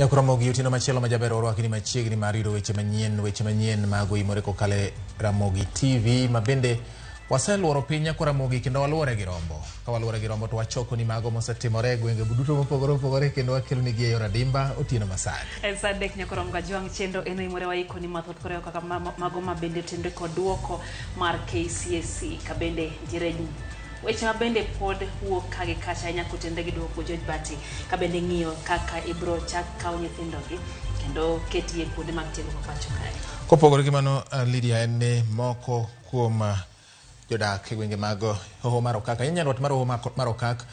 Nyakuo Ramogi otieno machielo ma jaber orwaki ni machiegni mar yudo weche manyien mag oimore kokalo e Ramogi TV ma bende waseluoro piny Nyakuo Ramogi kendo waluore gi rombo. Ka waluore gi rombo to wachoko ni mago mosetimore e gwenge duto mopogore opogore kendo wakelo nigi e yor adimba otieno masani. En saa 3 Nyakuo Ramogi Ajwang' chenro en oimore waiko ni mathoth kore kaka mago ma bende tenre kod duoko mar KCSE ka bende nitiere weche ma bende pod wuok ka gi kacha ahinya kotenre gi duoko George Bati ka bende ng'iyo kaka ibro chak kaw nyithindogi kendo ketgi e kuonde mag tiegruok pacho kae. Kopogore gi mano, Lydia, en ni moko kuom jodak e gwenge mag Hoho mar Okak, ahinya nyandwat mar Hoho mar Okak,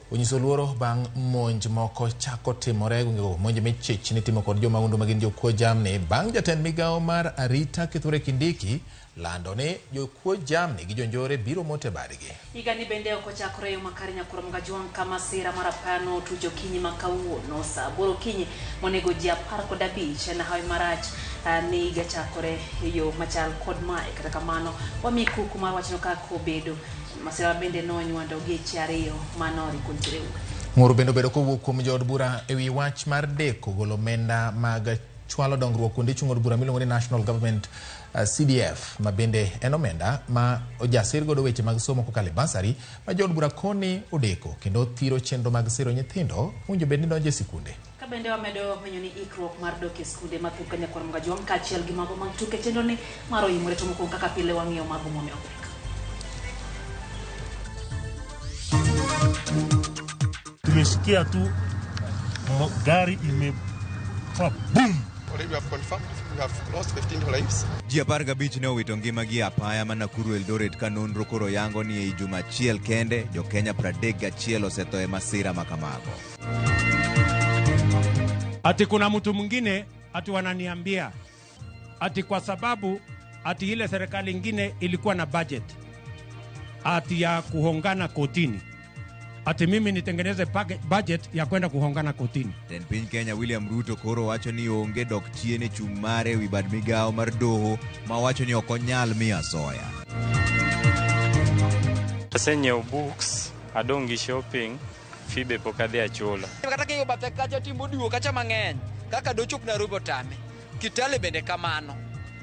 onyiso luoro bang' monj moko chako timore e gwengego. Monj michich ni timo kod jomahundu magin jokuo jamni bang' jatend migawo mar arita Kithure Kindiki lando ni jokuo jamni gi jonjore biro moto e badgi. Higani bende ok ochakore e yo makare Nyakuo Ramogi Ajwang' ka masira mar apaya notucho okinyi ma kawuono saa 8 okinyi monego ji 15. En hawi marach ni higa chakore e yo machal kod mae. Kata kamano wami kuku mar wachno kaka obedo. Masira bende nonywando geche 2 manoriko nitiere wuoth. Ng'ur bende obedo kowuok kuom jood bura e wi wach mar deko golo omenda mag chwalo dongruok kuonde chung' od bura miluongo ni National Government CDF ma bende en omenda ma ojasir godo weche mag somo kokalo e basari ma jood bura koni odeko kendo thiro chenro mag siro nyithindo mowinjo bed ni donjo e sikunde. Ka bende wamedo menyo ni ikruok mar dok e skunde mathoth ka Nyakuo Ramogi Ajwang' kaachiel gi mago mag tuke chenro ni mar oimore to mokwongo kaka pile wang'iyo mago mwamiyo pek. Tumesikia tu gari imefa boom. Already we have confirmed we have lost 15 lives. Ji 15 ne owito ngimagi e apaya ma Nakuru Eldoret ka nonro koro yango ni ei juma achiel kende jo-Kenya 31 osetho e masira ma kamago. Ati kuna mtu mwingine ati wananiambia ati kwa sababu ati ile serikali ingine ilikuwa na budget ati ya kuhongana kotini, ati mimi nitengeneze budget ya kwenda kuhongana kotini. Jatend piny Kenya William Ruto koro wacho ni onge dok chien e chung' mare ewi bad migawo mar doho ma wacho ni ok onyal miyo asoya. Asenyiewo books, adong' gi shopping, fee be pok adhi achulo. Kata king'iyo bathe kacha timbo duo kacha mang'eny kaka dochop Nairobi otame. Kitale bende kamano.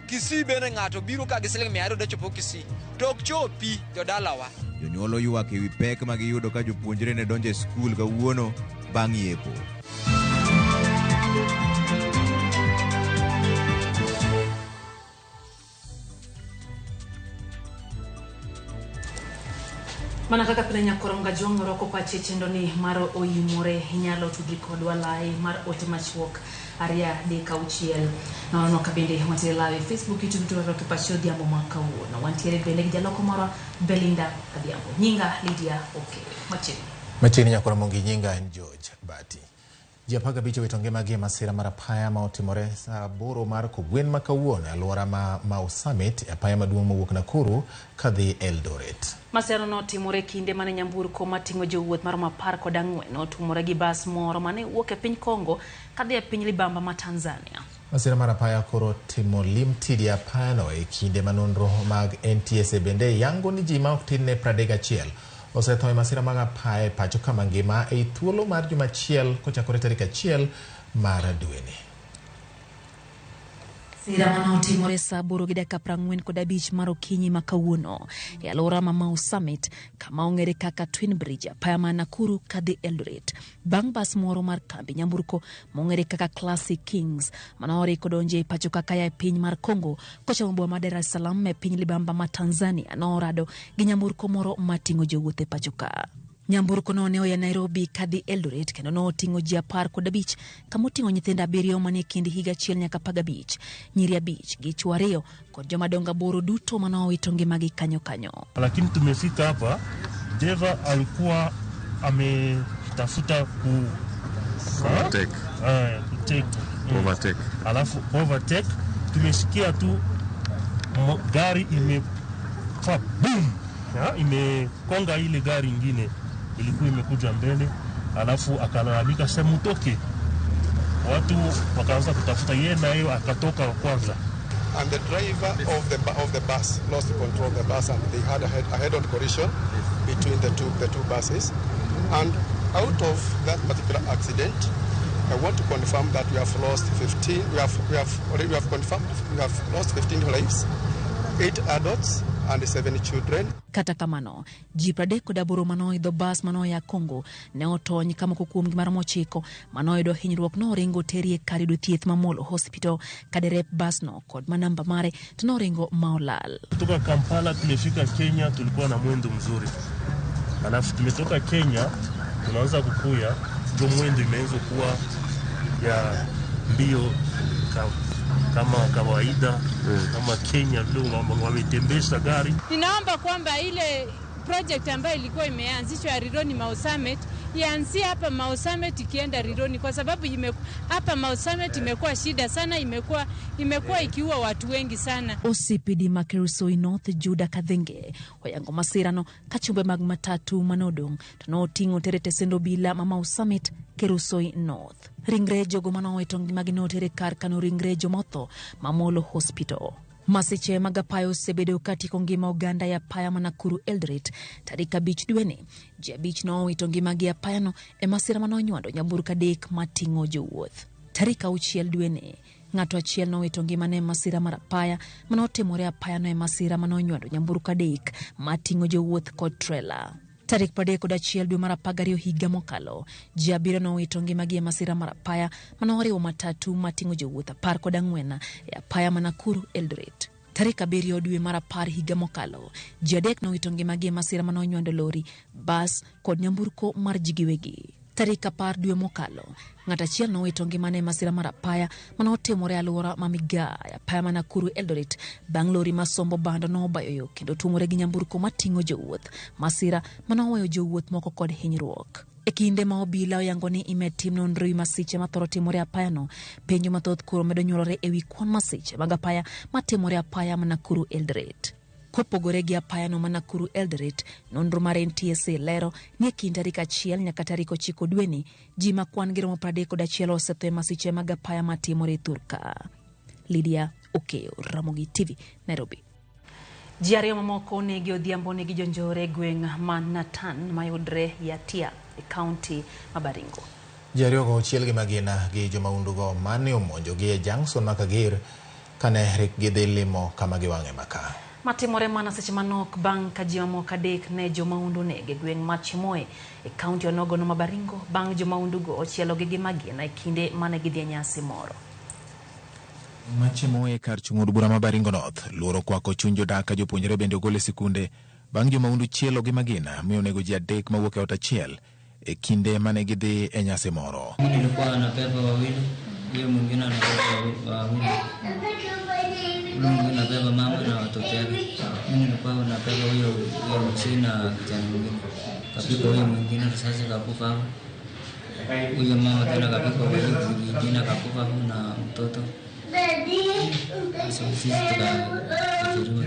Kisii bende ng'ato biro ka gi siling 200 dochopo Kisii. To ok chopi jodalawa. Jonyuol oywak ewi pek ma giyudo ka jopuonjre ne donjo e skul kawuono bang' yepo. Mana kaka pile Nyakuo Ramogi Ajwang' orwako pache chenro ni mar oimore inyalo tudri kodwa lai mar ote machuok 236 nono ka bende wantiere live e Facebook, YouTube to warwako pache odhiambo ma kawuono. Wantiere bende gi jaloko moro Belinda Adhiambo. Nyinga Lydia Okeyo. Machiegni. Machiegni Nyakuo Ramogi, nyinga en George Bati. Ji 15 owito ngimagi e masira mar apaya ma otimore saa 8 mar kogwen ma kawuono e alwora ma Mau Summit e apaya maduong' mowuok Nakuru kadhi Eldoret. Masirano notimore kinde mane nyamburko mating'o jowuoth maromo 14 notumore gi bas moro mane wuok e piny Congo kadhi e piny libamba ma Tanzania. Masira mar apaya koro timo lim tidi apayano e kinde ma nonro mag NTSA bende yango ni ji ma ok tin ne 31 osetho e masira mag apaya e pacho kama ngima ei thuolo mar juma achiel kochakore tarik 1 mar dweni. Masira mane otimore saa 8:45 mar okinyi ma kawuono e alwora ma Mau Summit kama ong'ere kaka Twin Bridge apaya ma Nakuru kadhi Eldoret bang' bas moro mar kambi nyamburko mong'ere kaka Classic Kings mane oriko donjo e pacho kaka ya e piny mar Congo kochomo boma ma Dar es Salaam e piny libamba ma Tanzania norado gi nyamburko moro mating'o jowuoth e pacho ka. Nyamburko no ne oya Nairobi kadhi Eldoret kendo noting'o ji 15 kama oting'o nyithindo 7 manie kind higa 1 nyaka 15, nyiri 5 gi chwo 2 kod jomadongo 8 duto manowito ngimagi kanyo kanyo. Lakini tumefika hapa, dereva alikuwa ametafuta ku Overtake. Kutake. Overtake. Alafu overtake, tumesikia tu gari imefa boom. Ya, imekonga ile gari ingine ilikuwa imekuja mbele, alafu akalalamika sema mtoke. Watu wakaanza kutafuta yeye, na yeye akatoka kwanza. And the driver of the bus lost control of the bus, and they had a head-on collision between the two buses. And out of that particular accident, I want to confirm that we have lost 15, we have confirmed we have lost 15 lives, 8 adults and 7 children. Kata kamano, ji 38 manoidho bas manoya Kongo ne otony ka moko kuomgi maromo 9 manoyudo hinyruok noringo teri e kar yudo thieth ma Molo Hospital ka derep basno kod manamba mare to noringo ma olal. Kutoka Kampala tumefika Kenya, tulikuwa na mwendo mzuri, alafu tumetoka Kenya tunaanza kukuya ndio mwendo imeanza kuwa ya mbio kama kawaida, kama Kenya vile wametembesha gari. Ninaomba kwamba ile project ambayo ilikuwa imeanzishwa ya Rironi Mau Summit ianzie hapa Mau Summit ikienda Rironi, kwa sababu hapa Mau Summit imekuwa shida sana, imekuwa ikiua watu wengi sana. OCPD ma Kuresoi North Juda Kadhenge oyango masirano ka chumbe mag matatu manodong' to noting'o tere tesend obila ma Mau Summit Kuresoi North. Ringre jogo manowito ngimagi noter e kar kano ringre jomotho ma Molo Hospital. Masiche mag apaya osebedo katieko ngima oganda e apaya ma Nakuru Eldoret tarik 5 dweni. Ji 5 nowito ngimagi e apayano e masira manonywando nyamburko 3 mating'o jowuoth. Tarik 6 dweni, ng'ato achiel nowito ngimane e masira mar apaya manotimore apayano e masira manonywando nyamburko 3 mating'o jowuoth kod trela. Tarik 31 dwe mar 12 higa mokalo, ji 7 nowito ngimagi e masira mar apaya manoriwo matatu mating'o jowuoth 14 e apaya ma Nakuru Eldoret. Tarik 7 dwe mar 10 higa mokalo, ji 3 nowito ngimagi e masira manonywando lori, bas kod nyamburko mar ji giwegi. Tarik 10 dwe mokalo, ng'ato achiel nowito ngimane e masira mar apaya manotimore alwora ma Migaa e apaya ma Nakuru Eldoret bang' lori masombo bando nobayo yo kendo tuomore gi nyamburko mating'o jowuoth, masira manoweyo jowuoth moko kod hinyruok. E kinde ma obila oyango ni imed tim nonro ewi masiche mathoro timore apayano, penjo mathoth koro medo nyuolore ewi kwan masiche mag apaya matimore apaya ma Nakuru Eldoret. Kopogore gi apayano ma Nakuru Eldoret, nonro mar NTSA lero ni e kind tarik 1 nyaka tarik 9 dweni, ji ma kwan gi romo 31 osetho e masiche mag apaya matimore thurka. Lydia Okeyo, Ramogi TV, Nairobi. Ji 2 mamoko onegi odhiambo nigi jonjore e gweng' ma Natan mayudre Yatia e kaunti ma Baringo. Ji 2 go ochiel gi magina gi jomaundugo mane omonjogi e Junction ma Kager kane rik gidhi limo kama giwang'e makaa. Matimore mana seche manok bang' ka ji mamoko 3 ne jomaundu onego e gweng' ma Chimoe e kaunti onogono ma Baringo bang' jomaundugo ochielogi gi magina e kinde mane gidhi e nyasi moro. Machimoe kar chung' od bura ma Baringo North, luoro kwako chuny jodak ka jopuonjre bende ogol e sikunde bang' jomaundu chielo gi magina mi onego ji 3 mawuok e ot achiel e kinde mane gidhi e nyasi moro. Nilikuwa nabeba wawili, huyo mwingine anabeba wawili. Mungu nabeba mama na watoto yake. Mimi nilikuwa nabeba huyo mzee na kijana mwingine. Kapika huyo mwingine risasi kakufa. Huyo mama tena kapika huyo mwingine kakufa na mtoto. Sisi tukajeruhiwa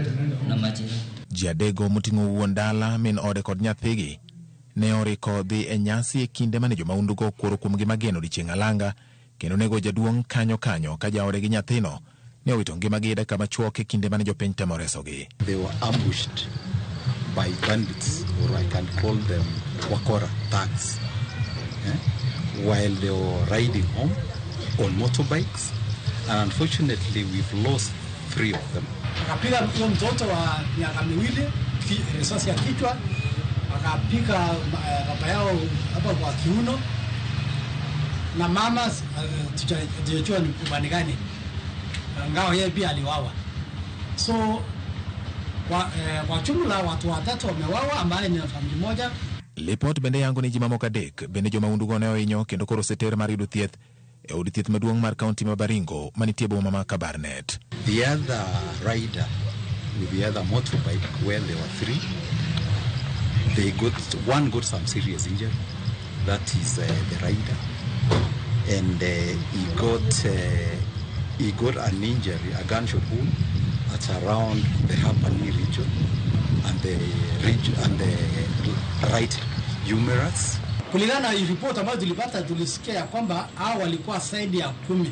na majirani. Ji 3 go moting'o wuon dala, min ode kod nyathigi ne oriko dhi e nyasi e kinde mane jomaundugo okuoro kuomgi mageno odiechieng' alanga kendo nego jaduong' kanyo kanyo ka jaode gi nyathino ne owito ngimagi e dakika machuok e kinde mane jopiny temo resogi. They were ambushed by bandits, or I can call them wakora thugs, while they were riding home on motorbikes, and unfortunately we've lost 3 of them. Akapiga huyo mtoto wa miaka 2 risasi ya kichwa, akapiga baba yao hapa kwa kiuno, na mama tujajua ni kubani gani, ngao yeye pia aliwawa. So kwa jumla watu 3 wamewawa ambao ni familia moja. Lipot bende yango ni ji mamoko 3 bende jomaundugo ne ohinyo kendo koro oseter mar yudo thieth e od thieth maduong' mar kaunti ma Baringo manitie boma ma Kabarnet. The other rider with the other motorbike, where there were 3, they got one got some serious injury. That is the rider, and he got an injury, a gunshot wound at around the upper knee region and the region and the right humerus. Kulingana na report ambayo tulipata, tulisikia ya kwamba hao walikuwa zaidi ya 10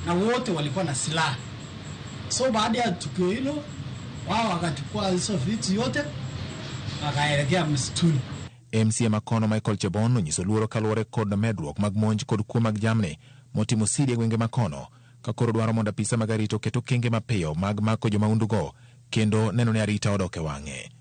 na wote walikuwa na silaha. So baada ya tukio hilo wao wakachukua hizo vitu yote wakaelekea msituni. MCA makono Michael Chebon onyiso luoro kaluwore kod medruok mag monj kod kuo mag jamni motimo sidi e gwenge makono, ka koro dwaro mondo apisa mag arita oket okenge mapiyo mag mako jomaundugo kendo neno ni arita odok e wang'e.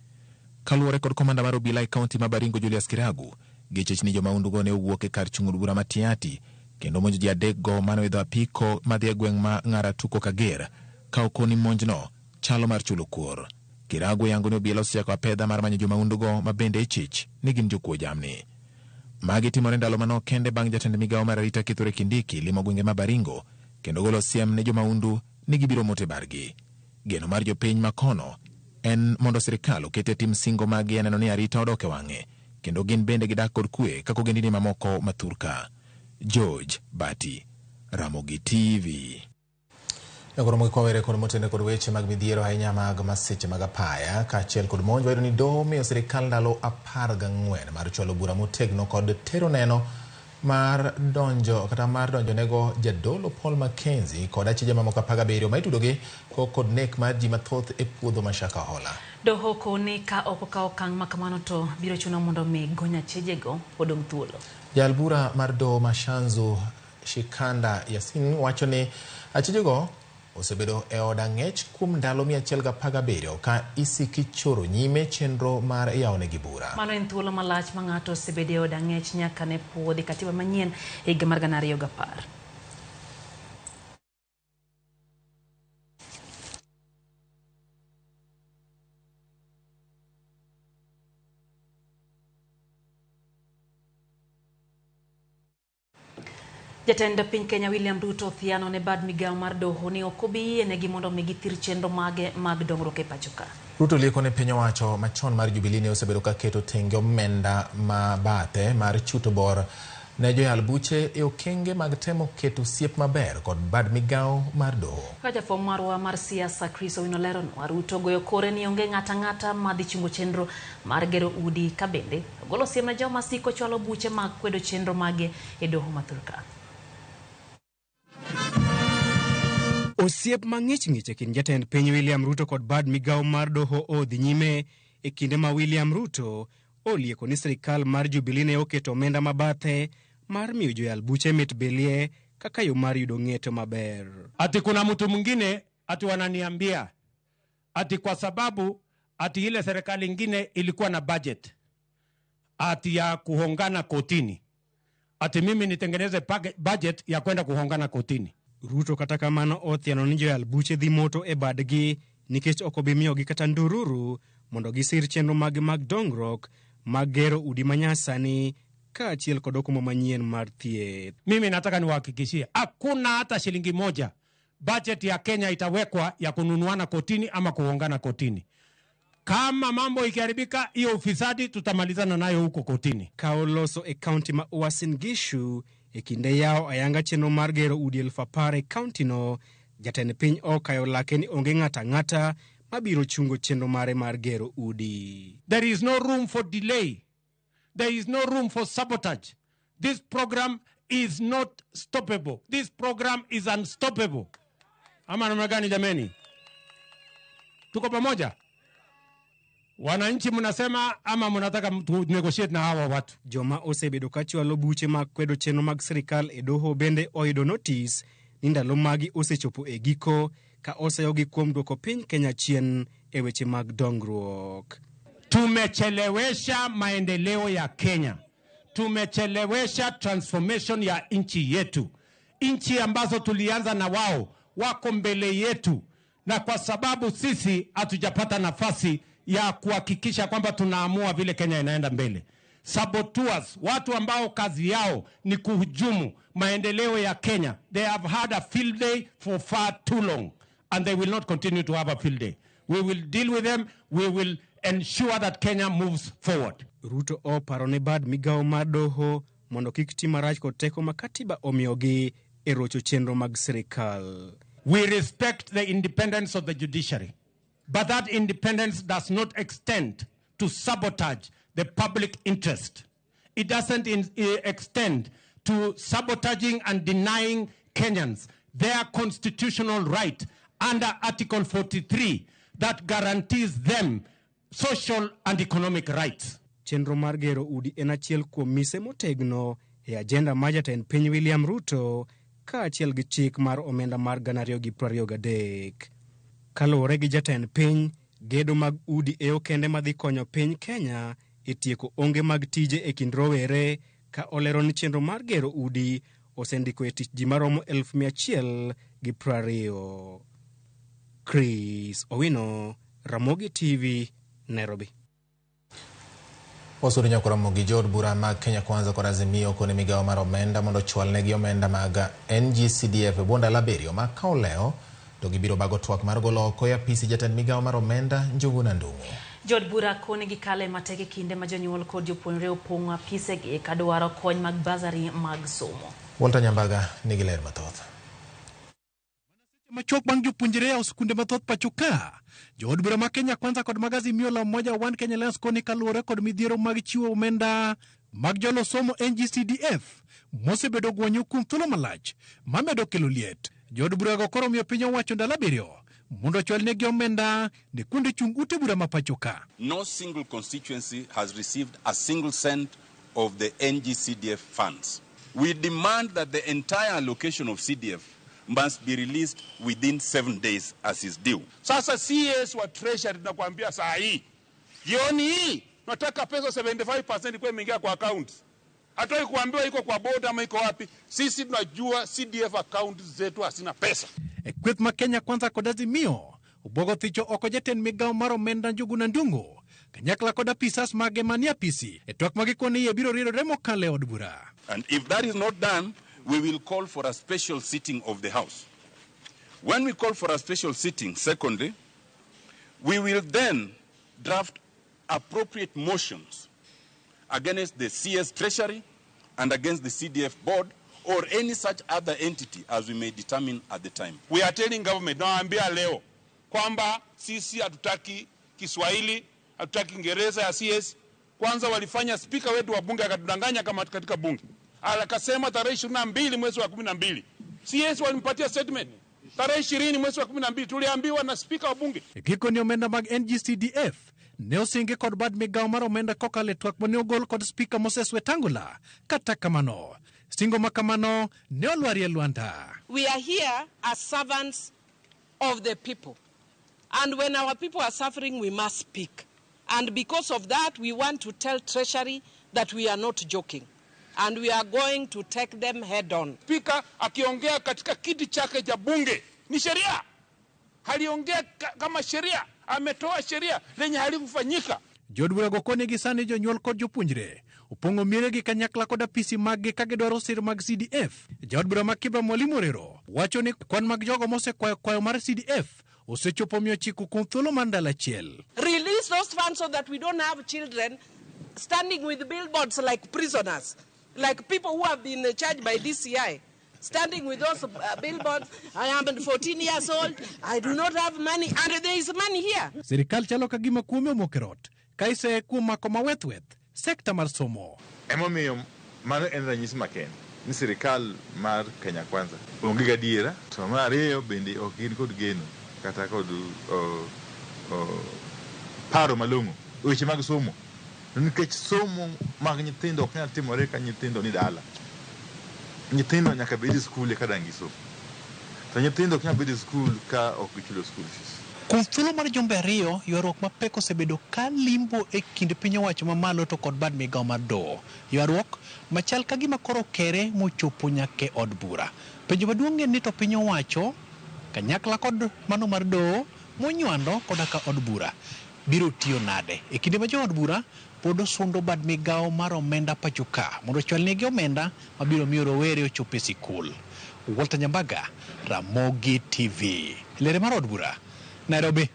Kaluwore kod komanda mar obila e kaunti ma Baringo Julius Kiragu, gichich ni jomaundugo ne owuok e kar chung' od bura ma Tiaty kendo monjo ji adek go mane oidho apiko madhi e gweng' ma Ng'aratuko Kager ka okoni monjno chalo mar chulo kuor. Kiragu yango ni obila osechako apedha mar manyo jomaundugo ma bende ichich ni gin jokuo jamni. Magi timore ndalo manok kende bang' jatend migawo mar arita Kithure Kindiki limo gwenge ma Baringo kendo golo siem ne jomaundu ni gibiro moto e bargi. Geno mar jopiny makono en mondo sirikal oket e tim singo maggi e neno ni arita odok e wang'e kendo gin bende gidak kod kwe kaka ogendini mamoko ma thurka. George Bati, Ramogi TV. Koro mogik wawere kod motene kod weche mag midhiero ahinya mag masiche mag apaya kaachiel kod monj. Wayudo ni doho miyo sirikal ndalo 14 mar chwalo bura motegno kod tero neno mar donjo kata mar donjo nego jadolo Paul Mackenzie kod achije mamoko 17 ma itudogi kod nek mar ji mathoth e puodho ma Shakahola. Doho koni ka ok okawo okang' ma kamano to biro chuno mondo mi gony achijego odong' thuolo. Jal bura mar doho ma Shanzu Shikanda Yasin wacho ni achijego osebedo e od ang'ech kuom ndalo 117 ka isiki choro nyime chenro mar yawonegi bura. Mano en thuolo malach ma ng'ato osebedo e od ang'ech nyaka ne puodhi katiba manyien e higa mar 2010. Jatend piny Kenya William Ruto othiano ne bad migawo mar doho ni ok obi yienegi mondo mi githir chenro mage mag dongruok e pacho ka. Ruto lieko ne piny owacho machon mar Jubilee ne osebedo ka keto tenge omenda ma bathe mar chuto bor ne joyal buche e okenge mag temo keto osiep maber kod bad migawo mar doho. Kaka jafwamb marwa mar siasa Chris Owino leronwa, Ruto goyo kore ni onge ng'ato ang'ata madhi chungo chenro mar gero udi ka bende ogolo siem ne joma siko chwalo buche mag kwedo chenro mage e doho ma thurka. Osiep mang'ich ng'ich e kind jatend piny William Ruto kod bad migawo mar doho odhi nyime e kinde ma William Ruto olieko ni sirikal mar Jubilee ne oketo omenda mabathe mar miyo joyal buche mit belie kaka yo mar yudo ng'eto maber. Ati kuna mtu mwingine ati wananiambia ati kwa sababu ati ile serikali ingine ilikuwa na budget ati ya kuhongana kotini, ati mimi nitengeneze budget ya kwenda kuhongana kotini. Ruto kata kamano othiano ni joyal buche dhi moto e badgi nikech ok obi miyogi kata ndururu mondo gisir chenro mag dongruok mag gero udi manyasani kaachiel kod okumba manyien mar thieth. Mimi nataka niwahakikishie hakuna hata shilingi moja budget ya Kenya itawekwa ya kununuana kotini ama kuhongana kotini. Kama mambo ikiharibika, hiyo ufisadi tutamalizana nayo huko kotini. Ka oloso e kaunti ma Uasin Gishu e kinde yawo ayanga chenro mar gero udi 10,000 e kaunti no, jatend piny okayo lake ni onge ng'ato ang'ata mabiro chungo chenro mare mar gero udi. There is no room for delay. There is no room for sabotage. This program is not stoppable. This program is unstoppable. Ama namna gani jameni? Tuko pamoja? Wananchi mnasema ama mnataka negotiate na hawa watu? Joma osebedo ka chwalo buche mag kwedo chenro mag sirikal e doho bende oyudo notis ni ndalo magi osechopo e giko ka oseyogi kuom duoko piny Kenya chien e weche mag dongruok. Tumechelewesha maendeleo ya Kenya. Tumechelewesha transformation ya nchi yetu. Nchi ambazo tulianza na wao wako mbele yetu, na kwa sababu sisi hatujapata nafasi ya kuhakikisha kwamba tunaamua vile Kenya inaenda mbele. Saboteurs, watu ambao kazi yao ni kuhujumu maendeleo ya Kenya, they have had a field day for far too long and they will not continue to have a field day. We will deal with them. We will ensure that Kenya moves forward. Ruto oparo ne bad migawo mar doho mondo kik ti marach kod teko ma katiba omiyogi e rocho chenro mag sirikal. We respect the independence of the judiciary, but that independence does not extend to sabotage the public interest. It doesn't extend to sabotaging and denying Kenyans their constitutional right under Article 43 that guarantees them social and economic rights. Chenro mar gero udi en achiel kuom mise motegno e ajenda mar jatend piny William Ruto kaachiel gi chik mar omenda mar 2023. Kaluwore gi jatend piny, gedo mag udi e okende madhi konyo piny Kenya e tieko onge mag tije e kind rowere ka olero ni chenro mar gero udi osendiko e tich ji maromo 120,000. Chris Owino, Ramogi TV, Nairobi. Wasuri nyaka Ramogi jood bura mag Kenya Kwanza kod Azimio kone migawo mar omenda mondo ochwalnegi omenda mag NGCDF e bwo ndalo 7 ma ka olewo to gibiro bago twak mar golo oko e apisi jatend migawo mar omenda Njuguna Ndung'u. Jood bura kone gikale matek e kinde ma jonyuol kod jopuonjre opong'o apisegi ka dwaro kony mag basari mag somo. Walter Nyambaga nigi ler mathoth. Machuok bang' jopuonjre yawo skunde mathoth pacho ka, jood bura ma Kenya Kwanza kod mag Azimio la Umoja One Kenya Alliance koni kaluwore kod midhiero mag chiwo omenda mag jolo somo NGCDF mosebedo gwonyo kuom thuolo malach mamedo kelo liet. Jood burago koro omiyo piny owacho ndalo 7 mondo ochwalnegi omenda ne kuonde chung' ute bura ma pacho ka. No single constituency has received a single cent of the NGCDF funds. We demand that the entire allocation of CDF must be released within 7 days as is due. Sasa CS wa Treasury tunakuambia saa hii, jioni hii tunataka pesa 75% kwa imeingia kwa account. Hatoi kuambiwa iko kwa board ama iko wapi. Sisi tunajua CDF account zetu hazina pesa. E kweth ma Kenya Kwanza kod Azimio obuogo thicho oko jatend migawo mar omenda Njuguna Ndung'u kanyakla kod apisas mage manie apisi e twak ma gikone iye biro riedore mokalo e od bura. And if that is not done, we will call for a special sitting of the House. When we call for a special sitting, secondly, we will then draft appropriate motions against the CS Treasury and against the CDF board or any such other entity as we may determine at the time. We are telling government, nawaambia leo, kwamba sisi hatutaki Kiswahili, hatutaki Kiingereza ya CS. Kwanza walifanya speaker wetu wa bunge akatudanganya kama katika bunge. Akasema tarehe 22 mwezi wa 12. CS walimpatia statement. Tarehe 20 mwezi wa 12 tuliambiwa na speaker wa bunge. Gikoni omenda mag NGCDF ne osingi kod bad migawo mar omenda kokalo e twak mane ogol kod speaker Moses Wetangula. Kata kamano, singo ma kamano ne olwarie lwanda. We are here as servants of the people. And when our people are suffering, we must speak. And because of that, we want to tell Treasury that we are not joking. And we are going to take them head on. Speaker akiongea katika kiti chake cha bunge ni sheria. Haliongea kama sheria, ametoa sheria lenye halikufanyika. Jood burago koni gi sani jonyuol kod jopuonjre opong'o mieregi kanyakla kod apisi maggi ka gidwaro sir mag CDF. Jaod bura ma Kibra Mwalimu Orero wacho ni kwan mag jogo mosekwayo kwayo mar CDF osechopo 900 kuom thuolo mar ndalo achiel. Release those funds so that we don't have children standing with billboards like prisoners, like people who have been charged by DCI. Standing with those billboards, I am 14 years old, I do not have money, and there is money here. Sirikal chalo ka gima kuome omokerot, ka iseye kuom mako mawethweth, sekta mar somo. Emomiyo mano en ranyisi makende ni sirikal mar Kenya Kwanza onge gadiera, to mar ariyo bende ok gin kod geno kata kod paro malong'o weche mag somo. Nikech somo mag nyithindo ok nyal timore ka nyithindo ni dala. Nyithindo nyaka bed e skul eka dang' gisom. To nyithindo ok nyal bedo e skul ka ok gichulo school fees. Kuom thuolo mar jumbe 2, ywaruok mapek osebedo ka limbo e kind piny owacho mamalo to kod bad migawo mar doho. Ywaruok machal ka gima koro kere mochopo nyaka e od bura. Penjo maduong' en ni to piny owacho kanyakla kod mano mar doho monywando koda ka od bura biro tiyo nade e kinde ma jood bura pod osundo bad migawo mar omenda pacho ka mondo ochwalnegi omenda mabiro miyo rowere ochop e sikul. Walter Nyambaga, Ramogi TV. Lere mar od bura, Nairobi.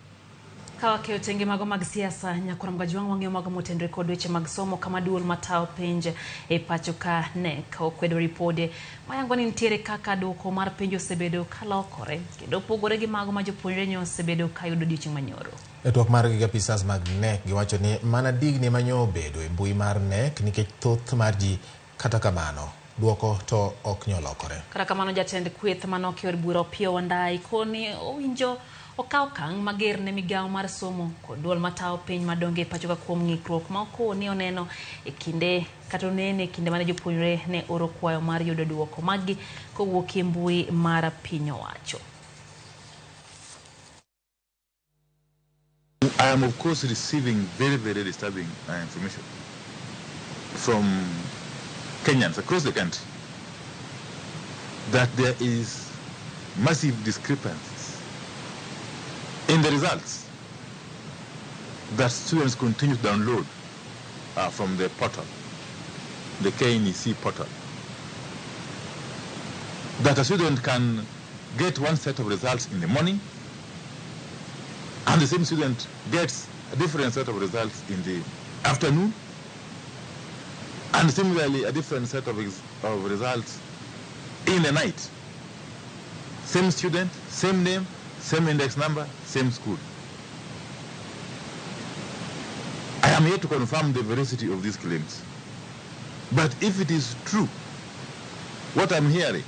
Kawakeyo tenge mago mag siasa, nyakwar Mgajwang' wang'iyo mago motenore kod weche mag somo kama duol matayo penj e pacho ka KNEC okwedo ripode mayango ni nitiere kaka duoko mar penj osebedo kalokore kendo opogore gi mago ma jopuonjre nyo osebedo kayudo odiochieng' manyoro. E twak margi gi apisas mag KNEC giwacho ni mana digni manyo obedo e mbui mar KNEC nikech thoth mar ji kata kamano duoko to ok nyolokore. Kata kamano jatend kweth manoke od bura Opiyo Wandayi koni owinjo okawo okang' mager ne migawo mar somo kod duol matayo piny madongo e pacho ka kuom ng'ikruok ma okowo ni oneno e kinde kata onene e kinde mane jopuonjre ne oro kwayo mar yudo duoko maggi kowuok e mbui mar piny owacho. I am of course receiving very, very disturbing information from Kenyans across the country that there is massive discrepancies in the results that students continue to download from the portal, the KNEC portal. That a student can get one set of results in the morning, and the same student gets a different set of results in the afternoon, and similarly a different set of results in the night. Same student, same name, same index number, same school. I am here to confirm the veracity of these claims. But if it is true, what I'm hearing,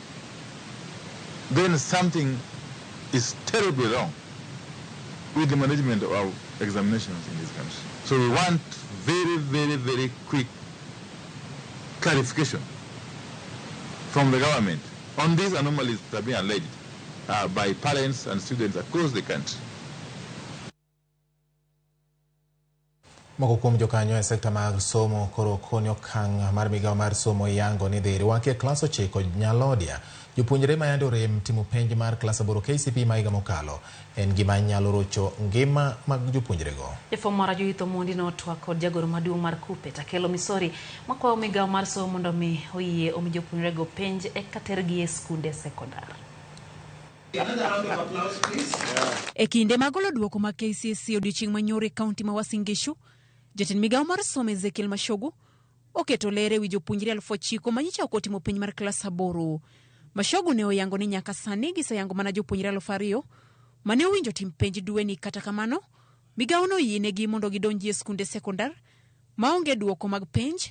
then something is terribly wrong with the management of our examinations in this country. So we want very, very, very quick clarification from the government on these anomalies that are being alleged by parents and students across the country. Moko kuom jokanyo e sekta mag somo koro koni okang' mar migawo mar somo yango ni dhi rwaki e klas 9 Nyalodia. Jopuonjre ma yande orem timo penj mar klas 8 KCPE ma higa mokalo en gima nyalo rocho ngima mag jopuonjrego. Jafwambo mar Judith Omondi notwak kod jagoro maduong' mar KUPPET Akelo Misori makwayo migawo mar somo mondo mi oyie omi jopuonjrego penj eka tergi e skunde sekondar. E kinde mag golo duoko mag KCSE odiochieng' manyoro e kaunti ma Uasin Gishu, jatend migawo mar somo Ezekiel Machogu oketo ler ewi jopuonjre 9,000 manyicha ok otimo penj mar klas 8. Machogu ne oyango ni nyaka sani giseyango mana jopuonjre 2,000 mane owinjo tim penj dweni. Kata kamano, migawo no oyienegi mondo gidonji e skunde sekondar maonge duoko mag penj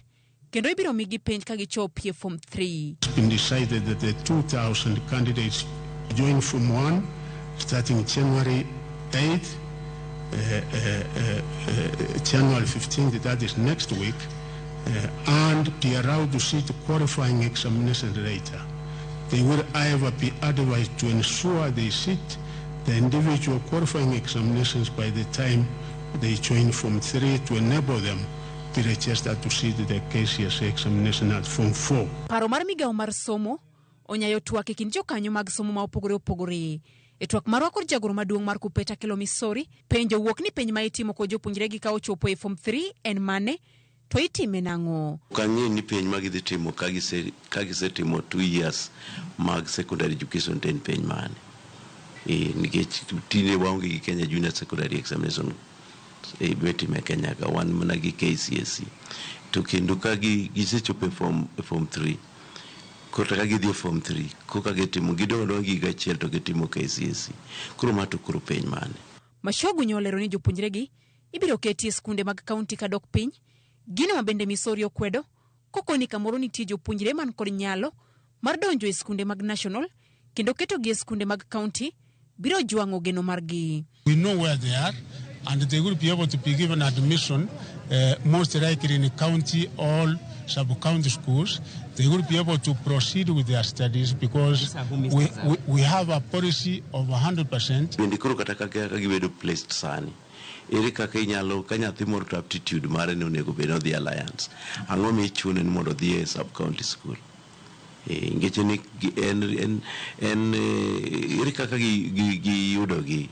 kendo ibiro migi penj ka gichopo e form 3. It's been decided that the 2,000 candidates join Form 1 starting January 8th, January 15th, that is next week, and be allowed to sit qualifying examination later. They will however be advised to ensure they sit the individual qualifying examinations by the time they join Form 3 to enable them be registered to sit the KCSE examination at Form 4. Paro mar migawo mar somo onyayo twak e kind jokanyo mag somo ma opogore opogore. E twak marwa kod jagoro maduong' mar KUPPET Akelo Misori, penjo wuok ni penj ma itimo kod jopuonjregi ka ochopo e form 3 en mane to itime nang'o? Ok ang'e ni penj ma gidhi timo ka gisetimo 2 years mag secondary education to en penj mane. Nikech tinde waonge gi Kenya Junior Secondary Examination mitime e Kenya ka, wan mana gi KCSE. To kendo ka gisechopo e form 3, kata ka gidhi e form 3, koka gitimo gidong' adong'a gi higa achiel to gitimo KCSE. Koro ma to koro penj mane? Machogu nyolero ni jopuonjregi ibiro keti e skunde mag kaunti kadok piny, gino ma bende Misori okwedo kokoni kamoro nitie jopuonjre man kod nyalo mar donjo e skunde mag national kendo ketogi e skunde mag kaunti biro jwang'o geno margi. We know where they are and they will be able to be given admission most likely in county or sub-county schools. They will be able to proceed with their studies because we have a policy of 100%. Bende koro kata kaka gibedo placed sani, ere kaka inyalo ka nyathi moro to aptitude mare ne onego bed odhi Alliance, ang'o michune ni mondo odhi e sub-county school? Nikech ni en ere kaka giyudogi?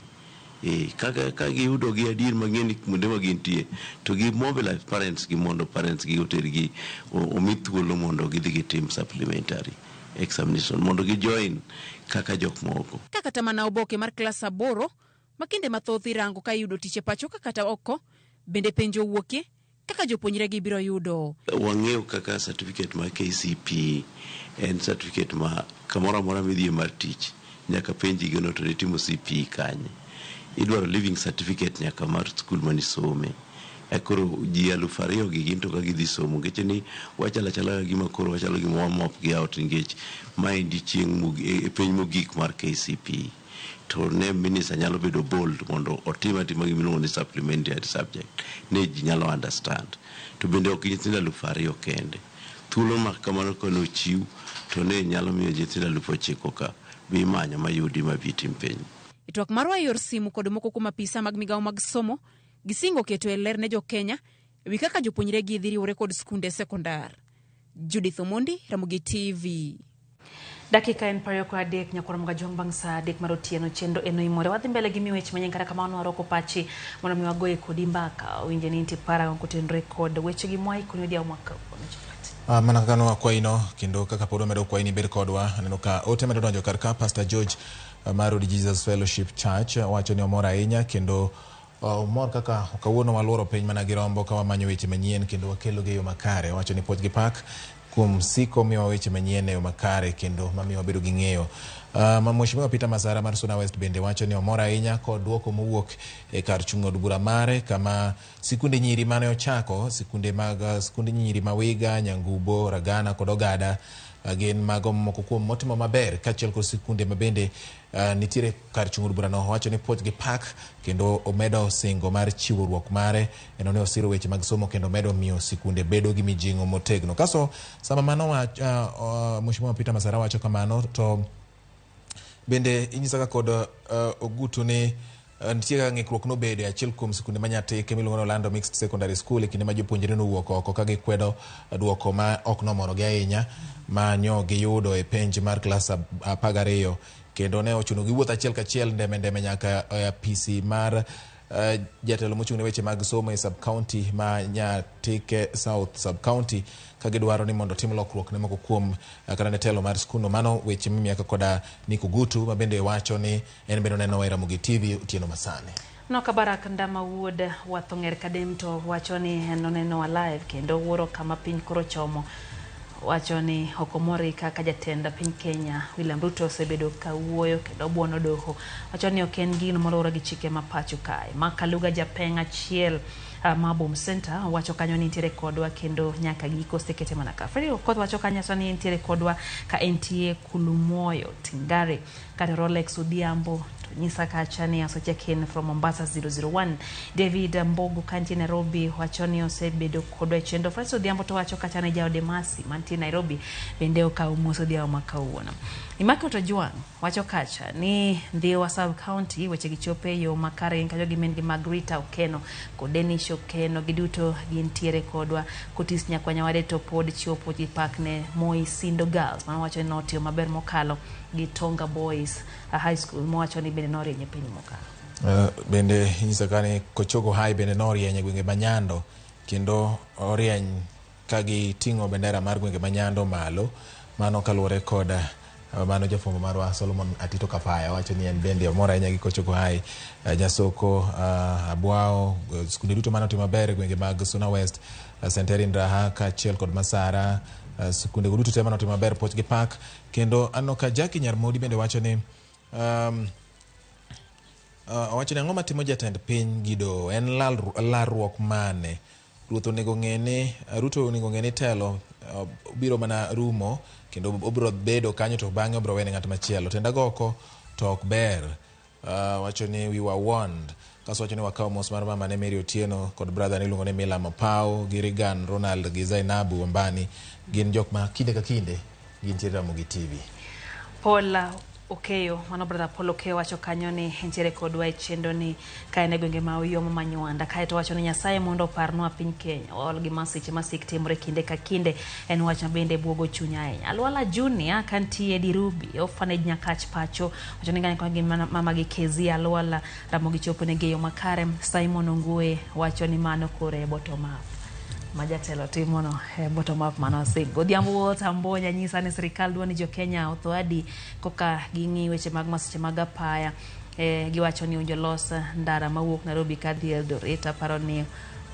Kaka giyudogi adier mang'e ni kuonde ma gintie to gi mobilize parents gi mondo parents gi otergi omi thuolo mondo gidhi gitim supplementary examination mondo gi join kaka jok moko. Ka kata mana oboke mar klas 8 ma kinde mathoth irango ka iyudo tich e pacho ka kata oko, bende penjo wuokie kaka jopuonjre gi biro yudo. Wang'eyo kaka certificate mar KCPE en certificate ma kamoro amora midhiye mar tich nyaka penji gino to nitimo CPE kanye. Idwaro living certificate nyaka mar skul manisome. E koro ji 2000 gi gin to ka gidhi somo nikech ni wachalo achala gima koro wachalo gima wamop gi out nikech maendi chieng' e penj mogik mar KCPE. To ne minister nyalo bedo bold mondo otim atima gima iluongo ni supplementary subject ne ji nyalo understand. To bende ok nyithindo 2000 kende. Thuolo ma kamano kane ochiw to ne nyalo miyo nyithindo 9000 ka be imanyo mayudi mabi tim penj. E twak marwa e yor simu kod moko kuom apisa mag migawo mag somo, gisingo keto e ler ne jo-Kenya e wi kaka jopuonjregi dhi riwore kod skunde sekondar. Judith Omondi, Ramogi TV. Dakika en 23 nyakwar Mgajwang' bang' saa 3 mar otieno chenro en oimore. Wadhi mbele gi miyo weche manyien kata kamano warwako pachi mondo mi wagoye kodi mbaka. Winje ni nitie paro kotenore kod weche gi Mwai koni odhiambo ma kawuono. Mana kaka nowakwayi no kendo kaka pod wamedo kwayi ni bed kodwa. Aneno ka ote medo donjo kar ka. Pastor George mar Od Jesus Fellowship Church wacho ni omor ahinya kendo omor kaka kawuono waluoro piny mana gi rombo ka wamanyo weche manyien kendo wakelo gi e yo makare. Wacho ni puoch gi pak kuom siko miyowa weche manyien e yo makare kendo mamiyo wabedo gi ng'eyo. Mheshimiwa Peter Masara mar Suna West bende wacho ni omor ahinya kod duoko mowuok e kar chung' od bura mare kama sikunde nyiri mane ochako sikunde mag sikunde nyiri ma Wiga, Nyangubo, Ragana kod Ogada gin mago moko kuom motimo maber kaachiel kod sikunde ma bende nitiere kar chung' od burano. Owacho ni puoch gi pak kendo omedo singo mar chiwruok mare eno ne osiro weche mag somo kendo omedo miyo sikunde bedo gi mijing'o motegno. Kaso sama mano Mheshimiwa Peter Masara wacho kamano to bende inyisa ka kod Ogutu ni nitie kaka ng'ikruok nobedo e achiel kuom sikunde ma Nyatike miluongo ni Orlando Mixed Secondary School e kinde ma jopuonjre nowuok oko ka gikwedo duoko ma ok nomorogi ahinya ma nyo giyudo e penj mar klas 12 kendo ne ochuno giwuoth achiel kachiel ndeme ndeme nyaka e apisi mar jatelo mochung' ne weche mag somo e sub county ma Nyatike South sub county ka gidwaro ni mondo otim lokruok ne moko kuom kata ne telo mar skundno. Mano weche mimiaka koda Nick Ogutu ma bende wacho ni en bende oneno e Ramogi TV otieno masani. Noka Barak Ndama wuod Wathong'er Kadem to wacho ni en oneno live kendo wuoro kama piny koro chomo. Wacho ni ok omor kaka jatend piny Kenya William Ruto osebedo ka wuoyo kendo buono doho. Wacho ni ok en gino moluwore gi chike ma pacho kae. Makaluga Japeng achiel ma Bom Center wacho kanyo ni nitiere kodwa kendo nyaka giko osekete mana ka. Freddy Okoth wacho kanyo ni nitiere kodwa ka entie Kulumoyo Tingare. Kata Rolex Odhiambo to nyisa kacha ni asocha ken from Mombasa 001. David Mbogo kantie Nairobi wacho ni osebedo kodwa e chenro. Francis Odhiambo to wacho kacha ni jaode Masi mantie Nairobi bende okawo mos odhiambo ma kawuono. Immaculate Ojwang wacho kacha ni Ndhiwa Sub County weche gi chope yo makare kacho gi min gi Margarita Okeno kod Denish Okeno giduto gintiere kodwa. Kotis Nyakwanya wade to pod chiwo puoch gi pak ne Moi Sindo Girls mano wacho ni notiyo maber mokalo gi Tonga Boys High School mowacho ni bende norieny e piny mokalo. Bende inyisa ka ni Kochogo High bende norieny e gwenge ma Nyando kendo orieny ka giting'o bendera mar gwenge ma Nyando malo. Mano kaluwore kod mano jafwambo marwa Solomon Atito Kapaya wacho ni en bende omor ahinya gi Kochogo High, Nyasoko, Abwao, skunde duto mane otimo maber e gwenge mag Suna West, St. Erin Raha kaachiel kod Masara, skunde go duto te mane otimo maber puoch gi pak. Kendo aneno ka Jackie Nyarmodi bende wacho ni owacho ni ang'o matimo jatend piny gi doho en larruok mane. Ruoth onego ng'e ni Ruto onego ng'e ni telo biro mana rumo kendo obiro bedo kanyo to bang'e obiro wene ng'at machielo. Tend agoko to ok ber. Wacho ni we were warned. Kaso wacho ni wakawo mos mar mama ne Mary Otieno kod brother ne iluongo ni Mila Mapao gi Regan Ronald gi Zainabu Wambani gin jok ma kinde ka kinde gintiere Ramogi TV. Paul Okeyo, mano brother Paul Okeyo wacho kanyo ni entiere kodwa e chenro ni ka en e gwenge ma Uyoma ma Nywanda. Kaeto wacho ni Nyasaye mondo oparnwa piny Kenya. Waol gi masiche masik timore kinde ka kinde. En wach ma bende buogo chuny ahinya. Alwala Junior kantie Dirubi, Orphanage Nyakach pacho. Wacho ni kanyo gi mama gi Kezia Alwala Ramogi chopo ne geyo makare. Simon Ongue wacho ni mano kore bottom up. Ma jatelo timono e bottom up mano osingo. Odhiambo Walter Mbonya nyisa ni sirikal dwa ni jo Kenya otho adi koka ging'i weche mag masiche mag apaya. Giwacho ni owinjo los ndara mawuok Nairobi kadhi Eldoret. Aparo ni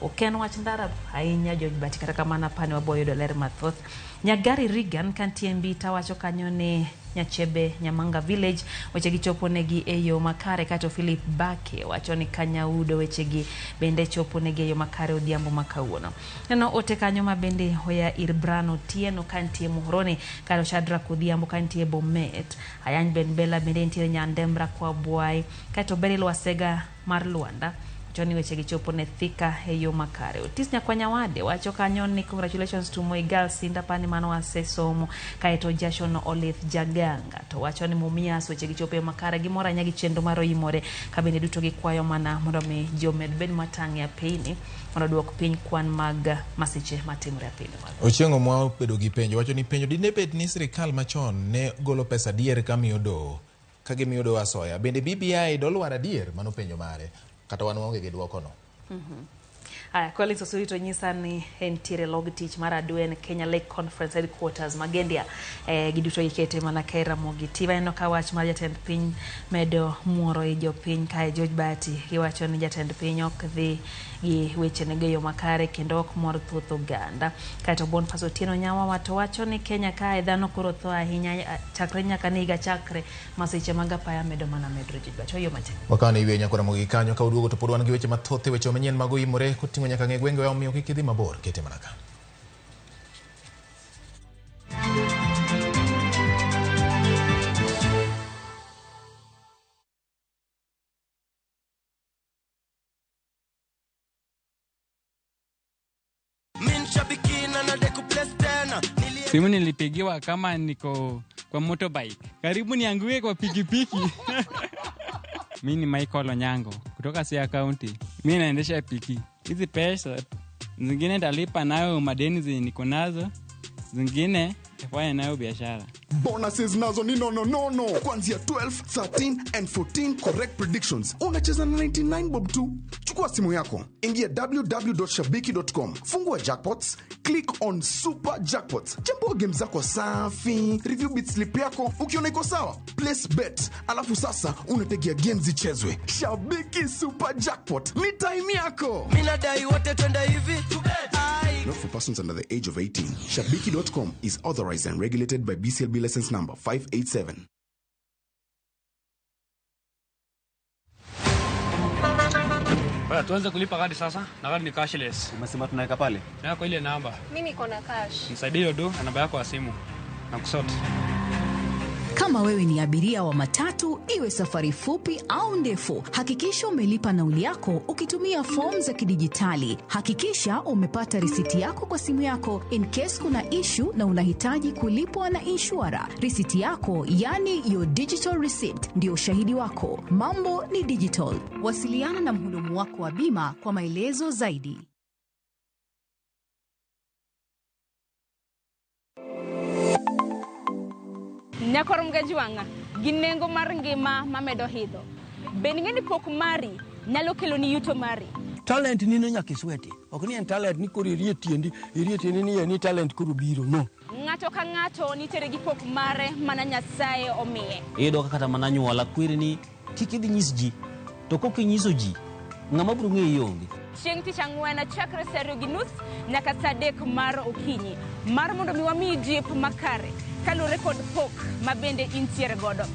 Ok en wach ndara ahinya George Bati, kata kamano apani wabo yudo ler mathoth. Nyagari Regan kantie Mbita wacho kanyo ni Nyachebe Nyamanga Village wechegi chopo negi e yo makare. Kato Philip Bake wacho ni Kanyaudo wechegi bende chopo negi e yo makare odhiambo ma kawuono. Neno ote kanyo ma bende oya ir Bran Otieno kantie Muhoroni, kato Shadrack Odhiambo kantie Bomet, Ayany Ben Bella bende nitiere Nyandembra kwa Bwai, kato Beryl Wasega mar Luanda wacho ni wechegi chopo ne Thika e yo makare. Otis Nyakwanyawade wacho kanyo ni congratulations to Moi Girls Sinda pani mano wasesomo. Kaeto Jason Olith Jaganga to wacho ni Mumias wechegi chopo e makare, gimoro ahinya gi chenro mar oimore ka bende duto gikwayo mana mondo mi ji omed bed matang' e apeyni mondo oduok piny kwan mag masiche matimore e apeyni mag. Ochieng' Omwa obedo gi penjo, wacho ni penjo dine bed ni sirikal machon ne golo pesa adier ka miyo doho, ka gimiyo doho asoya, bende BBI dolwar adier? Mano penjo mare, kata wan waonge gi dwoko no. Aya, Collins Osuri to nyisa ni entiere log tich mar Adwen Kenya Lake Conference Headquarters Magendia. Giduto gikete mana ka e Ramogi TV. Aneno ka wach mar jatend piny medo muoro i jopiny kae. George Bati giwacho ni jatend piny ok dhi gi wechene e yo makare kendo ok mor thoth oganda. Kaeto Boniface Otieno Nyawawa to wacho ni Kenya kae dhano koro tho ahinya chakre nyaka ne higa chakre masiche mag apaya medo mana medore. George Bati oyo matin. Wakawo ne yweyo nyakora Ramogi kanyo ka uduogo to pod wan gi weche mathoth e weche manyien mag oimore koting'o nyaka ng'e gwenge omiyo kik idhi mabor, kete mana ka. Simu nilipigiwa kama niko kwa motorbike, karibu nianguke kwa pikipiki. Mi ni Michael Onyango kutoka Siaya County. Mi naendesha piki. Hizi pesa zingine nitalipa nayo madeni zenye niko nazo, zingine nitafanya nayo biashara. Bonuses nazo ni no no no no. Kuanzia 12, 13 and 14 correct predictions. Unacheza na 99 bob tu. Chukua simu yako, ingia www.shabiki.com, fungua jackpots, click on super jackpots, chambua game zako safi, review bit slip yako, ukiona iko sawa, place bet, alafu sasa unategea games zichezwe. Shabiki Super Jackpot ni time yako. Mimi nadai wote twende hivi. Not for persons under the age of 18. Shabiki.com is authorized and regulated by BCLB license number 587. Bwana, tuanze kulipa kadi sasa na kadi ni cashless. Umesema tunaweka pale? Na kwa ile namba. Mimi niko na cash. Nisaidie hiyo do na namba yako ya simu. Na kusort. Kama wewe ni abiria wa matatu, iwe safari fupi au ndefu, hakikisha umelipa nauli yako ukitumia fomu za kidijitali. Hakikisha umepata risiti yako kwa simu yako in case kuna issue na unahitaji kulipwa na inshura. Risiti yako, yani your digital receipt, ndio ushahidi wako. Mambo ni digital. Wasiliana na mhudumu wako wa bima kwa maelezo zaidi. Nyakor Mgajuanga, gi nengo mar ngima mamedo hidho. Bende ing'e ni pok mari nyalo kelo ni yuto mari. Talent nino nyaka isweti. Ok ni en talent ni koro irie tiendi ni en ni talent koro biro, no. Ng'ato ka ng'ato nitiere gi pok mare mana Nyasaye omiye. Iyudo ka kata mana anyuola kweri ni kik idhi nyis ji, to kok inyiso ji, ng'ama biro ng'eyi onge. Chieng' tich ang'wen chakre saa 2:30 nyaka saa 3 mar okinyi mar mondo mi wamiyi jip makare kaluwore kod pok ma bende intiere godo.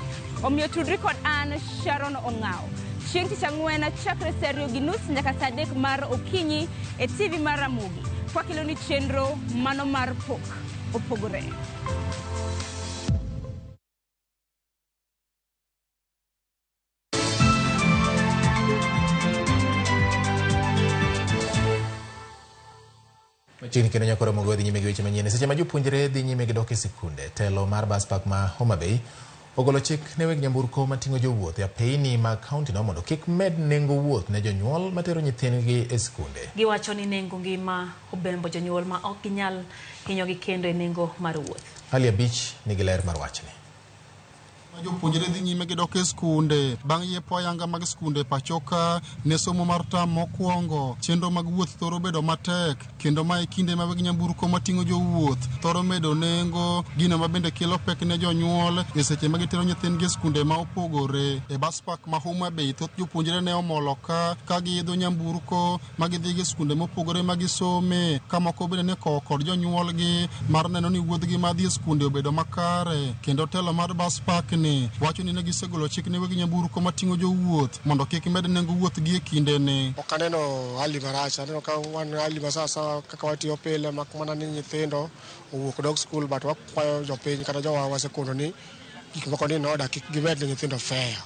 Omiyo tudri kod an Sharon Ong'aw chieng' tich ang'wen chakre saa 2:30 nyaka saa 3 mar okinyi e TV mar Ramogi kwakelo ni chenro mano mar pok opogore. Machiegni kendo nyakora Ramogi dhi nyime gi weche manyien. Seche ma jopuonjre dhi nyime gi dok e sikunde, telo mar bus park ma Homa Bay ogolo chik ne weg nyamburko mating'o jowuoth e apeyni mag kaunti no mondo kik med nengo wuoth ne jonyuol matero nyithindgi e sikunde. Giwacho ni nengo ngima obembo jonyuol ma ok ginyal hinyogi kendo e nengo mar wuoth. Hali abich nigi ler mar wachni. Jopuonjre dhi nyime gi dok e skunde bang' yepo ayanga mag skunde pachoka ne somo mar tam mokwongo. Chenro mag wuoth thoro bedo matek kendo ma e kinde ma weg nyamburko mating'o jowuoth thoro medo nengo, gino ma bende kelo pek ne jonyuol e seche ma gitero nyithindgi e skunde ma opogore. E bus park ma Homa Bay, thoth jopuonjre ne omolo ka giidho nyamburko ma gidhi e skunde mopogore ma gisome, ka moko bende ne kowo kod jonyuolgi mar neno ni wuodhgi madhi e skunde obedo makare. Kendo telo mar bus park ni wacho ni ne gisegolo chik ne weg nyamburko mating'o jowuoth mondo kik med nengo wuoth gi e kindene. Ok aneno hali marach, aneno ka wan hali ma sawasawa kaka watiyo pile, mak mana ni nyithindo owuok dok skul, but wakwayo jopiny kata jowa wasekono ni gik moko ni in order, kik gimed ne nyithindo fare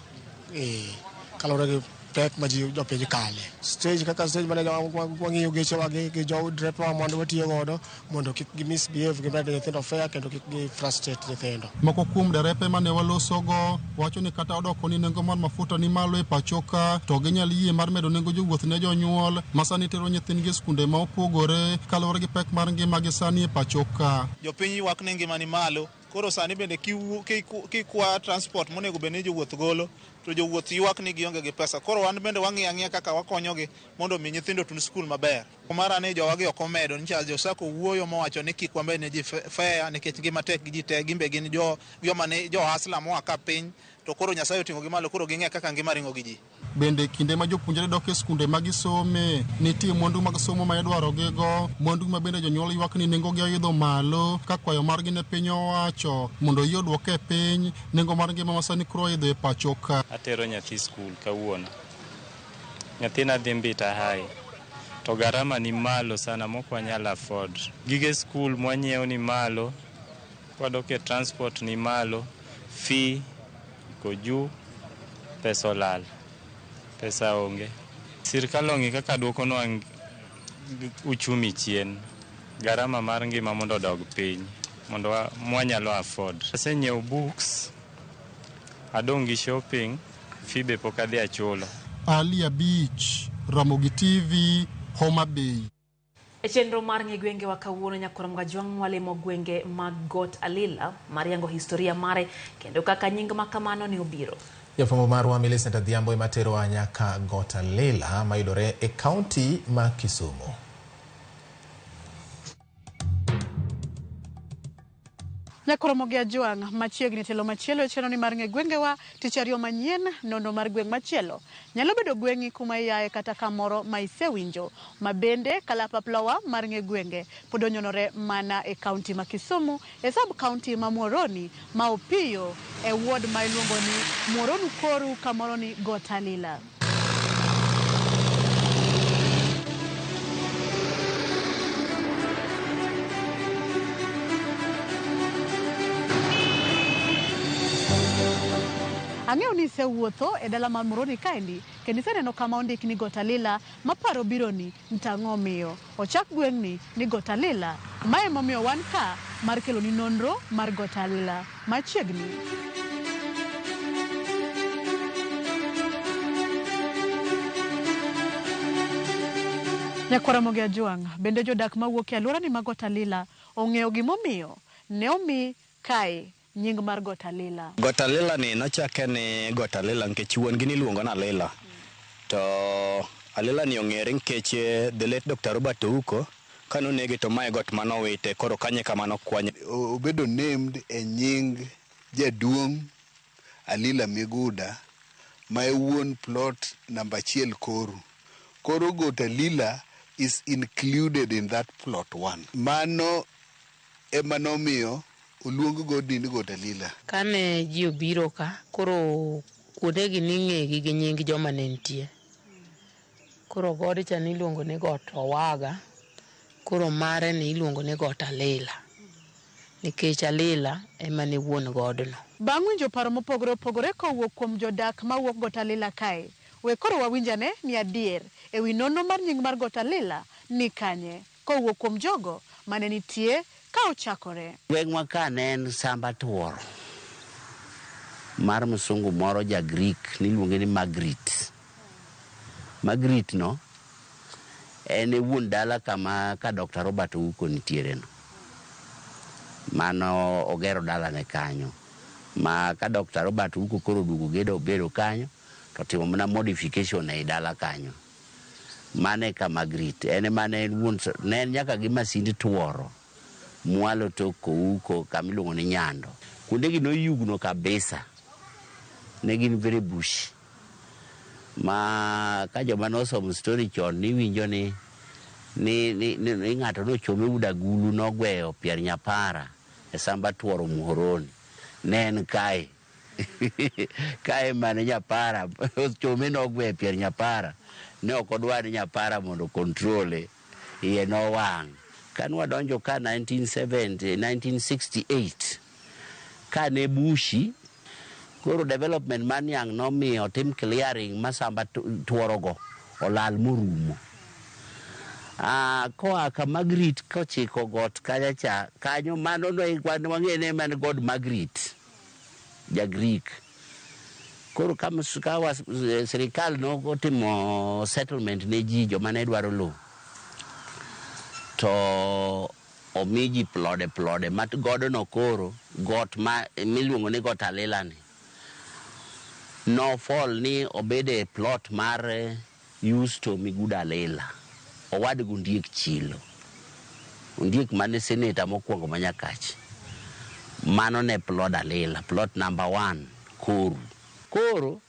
kaluwore gi pek ma ji jopiny kale. Stage kaka stage mane wang'iyo gechewa gi jo derep wa mondo watiyo godo mondo kik gi misbehave, gimed ne nyithindo fare kendo kik gi frustrate nyithindo. Moko kuom derepe mane walosogo wacho ni kata odoko ni nengo mar mafuta ni malo e pachoka, to ginyal yie mar medo nengo jowuoth ne jonyuol ma sani tero nyithindgi e skunde ma opogore kaluwore gi pek mar ngima gi sani e pachoka. Jopiny ywak ni ngima ni malo, koro sani bende kikwa transport monego bed ni jowuoth golo, to jowuoth ywak ni gionge gi pesa. Koro wan bende wang'iyo ang'iya kaka wakonyogi mondo mi nyithindo otun skul maber. Mara ni jowagi ok omedo, nicha jo SACCO wuoyo mowacho ni kik wamed ne ji fare nikech ngima tek gi ji te, gin be gin joma ni jo hustler moa ka piny, to koro Nyasaye oting'o gi malo, koro ging'e kaka ngima ringo gi ji. Bende kinde ma jopuonjre dok e skunde ma gisome, nitie mwandu mag somo ma idwaro gigo, mwandu ma bende jonyuol ywak ni nengogi oidho malo, ka kwayo margi ne piny owacho mondo oyie oduok e piny nengo mar ngima ma sani koro oidho e pacho ka. Atero nyathi skul kawuono. Nyathina dhi Mbita High. To gharama ni malo sana mok wanyal afford. Gige skul mwanyiewo ni malo, kwadok e transport ni malo, fee iko juu, pesa olal. Pesa onge. Sirkal ong'i kaka duokonwa uchumi chien. Gharama mar ngima mondo odog piny, mondo mwanyalo afford. Asenyiewo books, adong' gi shopping, fee be pok adhi achulo. Ali Abich, Ramogi TV, Homa Bay. E chenro mar ng'e gwengewa kawuono, Nyakwar Mgajwang' walimo gwenge mag Got Alila mar yango historia mare kendo kaka nying ma kamano ne obiro. Jafwambo marwa Millicent Adhiambo ema terowa nyaka Got Alila mayudore e kaunti ma Kisumu. Nyakoromogi Ajwang' machiegni telo machielo e chenro ni mar ng'e gwengewa tich ariyo manyien nono mar gweng' machielo nyalo bedo gweng'i kuma iaye kata kamoro ma isewinjo ma bende kalapaplowa mar ng'e gwenge pod onyonore mana e kaunti ma Kisumu e sub kaunti ma Muhoroni ma Opiyo e ward ma iluongo ni Muhoroni Koru kamoro ni Got Alila. Ang'eyo ni isewuotho e dala mar Muhoroni kaendi kendo iseneno kama ondik ni Got Alila maparo bironi ntang'o miyo ochak gweng'ni ni Got Alila. Mae emomiyo wan ka mar keloni nonro mar Got Alila machiegni. Nyakwar Ramogi Ajwang', bende jodak mawuok e alworani mar Got Alila ong'eyo gimomiyo ne omi kae nying mar Got Alila. Got Alila ni nochake ni Got Alila nikech wuon gi niluongo ni Alila. To Alila ni ong'ere nikech the late Dr. Robert Ouko kanonege to mae got manowite, koro kanyo e kama nokwanye. Obedo named e nying jaduong' Alila Miguda ma e wuon plot namba 1 Koru. Koro Got Alila is included in that plot 1. Mano ema nomiyo oluong godni ni Got Alila. Kane ji obiro ka, koro kuondegi ning'egi gi nying joma ne nitie. Koro godcha niluongo ni Got Owaga, koro mare ni iluongo ni Got Alila, nikech Alila ema ne wuon godno. Bang' winjo paro mopogore opogore kowuok kuom jodak mawuok Got Alila kae, we koro wawinjane ni adier e wi nonro mar nying mar Got Alila ni kanye kowuok kuom jogo mane nitie ka ochakore. Gweng'wa ka ne en samba tuoro mar msungu moro ja Greek niluonge ni Margaret. Margaret no en e wuon dala kama ka Dr. Robert Ouko nitiere no. Mano ogero dalane kanyo. Ma ka Dr. Robert Ouko koro oduogo gedo obedo kanyo to timo mana modification ei dala kanyo. Mano e ka Margaret en ema ne en wuon ne en nyaka gi masind tuoro mwalo tok Ouko kama iluongo ni Nyando. Kuondegi noyugno kabisa. Ne gin very bush. Ma ka joma nosomo story chon niwinjo ni ni ni, ni, ni ng'ato nochome ud agulu nogweyo pier nyapara e samba tuoro Muhoroni. Ne en kae. Kae mane nyapara ochome nogweyo pier nyapara. Ne ok odwar ni nyapara mondo kontrole. Iye nowang'. Kane wadonjo ka 1970, 1968 kane bushi koro development mar niang' nomiyo otim clearing ma samba tuorogo olal morumo. Koa ka Margaret kochiko got kacha cha kanyo mano ne wang'e ni en god Margaret ja Greek. Koro ka sirikal notimo settlement ne ji joma ne dwaro lowo to omi ji plode plode ma godno koro got ma miluongo ni got Alila ni nofol ni obede plot mar Yusto Miguda Alila owad gi Ondiek Chilo. Ondiek mane seneta mokwongo ma Nyakach. Mano ne plod Alila, plot number 1 Koru. Koro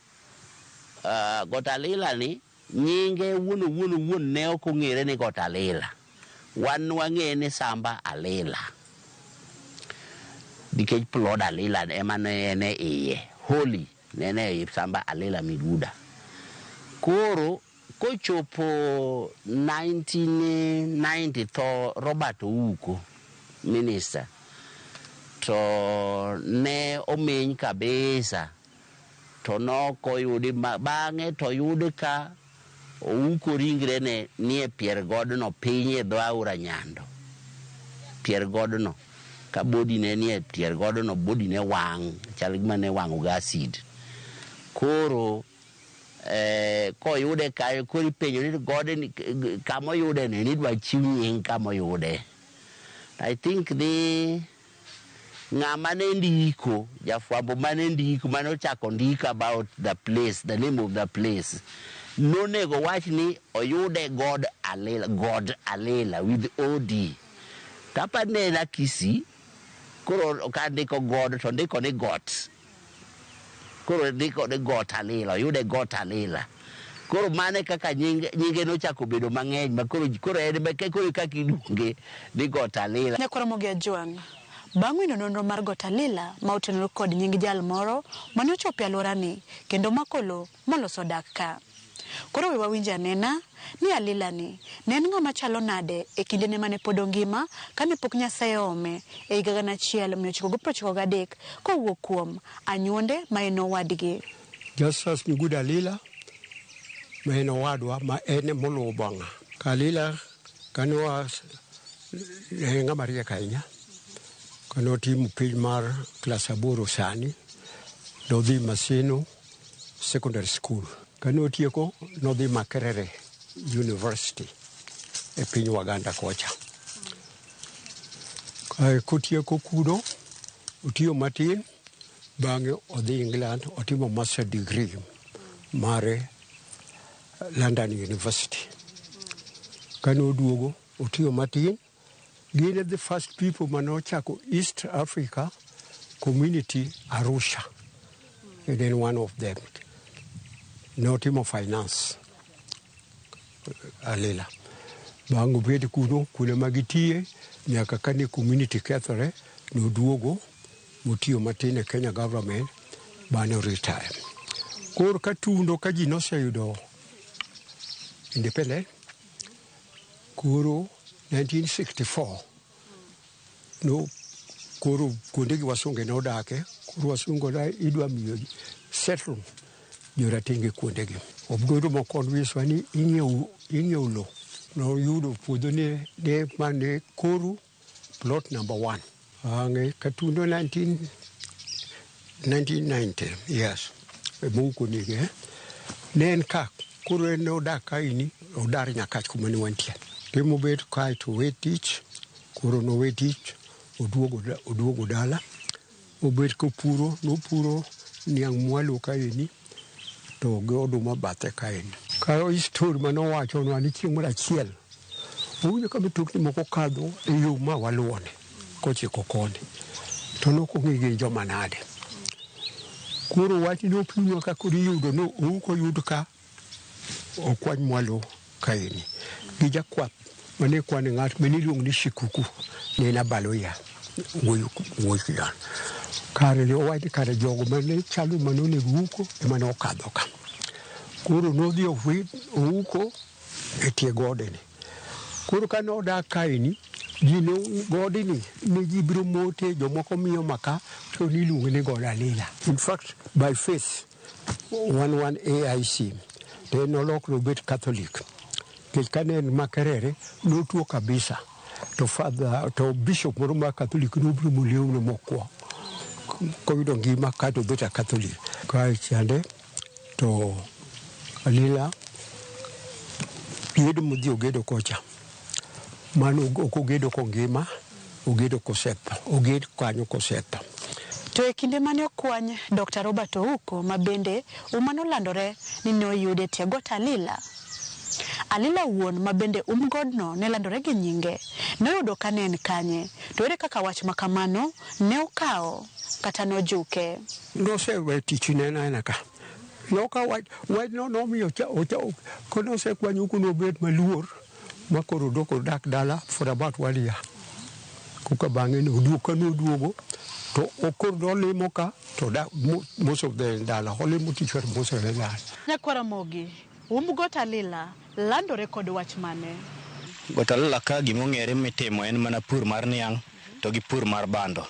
got Alila ni nyinge wuon owuon owuon ne ok ong'ere ni got Alila. Wan wang'e ni Samba Alila. Nikech plod Alila ema ne en e iye. Holy ne en e Samba Alila Miguda. Koro kochopo 1990 tho Robert Ouko, minister, to ne omeny kabisa to nokoyudi bang'e to yud ka Ouko ringrene nie pier godno piny e dho aora Nyando. Pier godno ka body ne nie pier godno body ne wang' chal gima ne wang'o gi acid. Koro koyude kayo koro ipenjo ni gode kama oyude ni idwa chiw nying kama oyude. I think the ng'ama ne ndiko jafwambo mane ndiko mane ochako ndiko about the place, the name of the place, nonego wach ni oyude God Alila, God Alila with OD. Tapa ne en Akisi, koro ka ndiko God to ndiko ni got. Koro ndiko ni Got Alila, oyude Got Alila. Koro mane kaka nyinge nochako bedo mang'eny ma koro en koro kaka iluonge ni Got Alila. Nyakwar Ramogi Ajwang', bang' winjo nonro mar Got Alila ma otenore kod nying jal moro mane ochopo e alworani kendo mako lowo moloso dak ka. Koro we wawinj anena ni Alila ni ne en ng'ama chalo nade e kindene mane pod ongima kane pok Nyasaye oome e higa 1993 kowuok kuom anyuonde ma en owadgi. Justus Miguda Alila ma en owadwa ma en moluwo bang'a. Alila kane en ng'ama riek ahinya. Kane otimo penj mar klas 8 sani, nodhi Maseno Secondary School. Kane otieko nodhi Makerere University e piny Waganda kocha. Kotieko kuno, otiyo matin, bang'e odhi England otimo master degree mare London University. Kane oduogo otiyo matin, gin the first people mane ochako East Africa Community Arusha. And then one of them. Notimo finance Alila. Bang' obet kuno kuno magitiye nyaka kane community kethore noduogo motiyo matin e Kenya government bang'e retire. Koro ka tundo ka ji noseyudo independent koro 1964 no koro kuonde gi wasunge nodake koro wasungu ne idwa miyo settle joratenge kuondegi. Obedo mokonwiswa ni ing'iewo lowo. Noyudo puodho ne mane Koru plot number 1. Bang'e katundo 1990 yes Mouko nige ne en ka koro en odak kaini odar Nyakach kuma ne wantie. Timo bet kae to we tich koro nowe tich oduogo dala Obet kopuro, nopuro niang' mwalo kaeni to gi oduma bathe kaeni. Ka histori manowachonwa ni chieng' moro achiel owinjo ka mitokni moko kadho e yo ma waluwoni kochiko koni to nokong'e gin joma nade. Koro wach nopimwa ka koro iyudo ni ouko oyud ka okwany mwalo kaeni gi jakwath mane kwane ng'at mane iluongo ni Shikuku ne en Abaloya wuoyi kijana. Kare ne owach ni kare jogo mane chalo mane onego Ouko ema ne okadho ka. Koro nodhi Ouko e tie godeni. Koro kane odak kaeni, ji ne godni ne ji biro mote, jomoko miyo maka to niluonge ni God Alila. In fact, by faith, wan wan AIC, to en nolokre obet Catholic. Nikech kane en Makerere, notuo kabisa. To father, to bishop moro mar Catholic nobiro molewne mokwo. Koyudo ngima kato obet a Catholic. Kae chande to Alila gedo modhi ogedo kocha. Mano ok ogedo kongima, ogedo kosetho. Oged kanyo kosetho. To e kinde mane okwany Dr. Robert Ouko ma bende uma nolandore ni ne oyud e tie got Alila. Alila wuon ma bende um godno ne landore gi nyinge, noyudo ka ne en kanye, to ere kaka wach ma kamano ne okawo kata nojuke? Nosewe tich ne aena ka. Noka wach wachno nomiyo konosekwanyo Ouko nobet maluor ma koro odok odak dala for about one year. Koka bang'e noduogo kanoduogo to okoro nolimo ka to da, most of the dala olimo tich kar most of the dala. Nyakwar Ramogi, um got Alila landore kod wach mane? Got Alila ka gimong'ere mitimo en mana pur mar niang' to gi pur mar bando.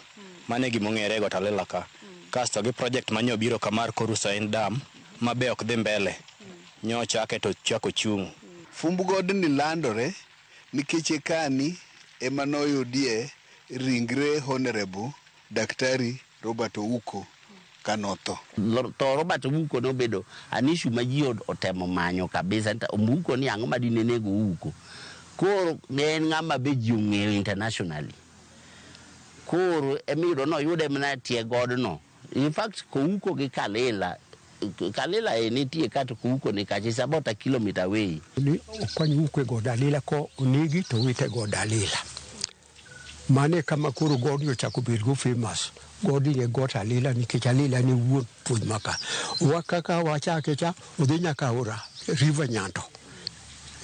Mano e gimong'ere e Got Alila ka. Kasto gi project ma nyobiro ka mar Koru Soin Dam ma be ok dhi mbele. Nyochake to chako chung'. Fumb godni landore nikech e kani ema noyudie ringre Honorable Daktari Robert Ouko kanotho. To Robert Ouko nobedo an issue ma ji otemo manyo kabisa. Ouko ni ang'o ma dine nego Ouko. Koro ne en ng'ama be ji ong'eyo internationally. Koro emiyudo noyude mana e tie godno. In fact, Kouko gi Kalila, Kalila e nitie ka to Kouko ni kacha, is about a kilometer away. Ni okwany Ouko e God Alila ko onegi to owite e God Alila. Mano e kama koro godni ochako bet go famous. Godni e got Alila nikech Alila ne wuon puoth maka. Wa kaka wachake cha odhi nyaka aora River Nyando.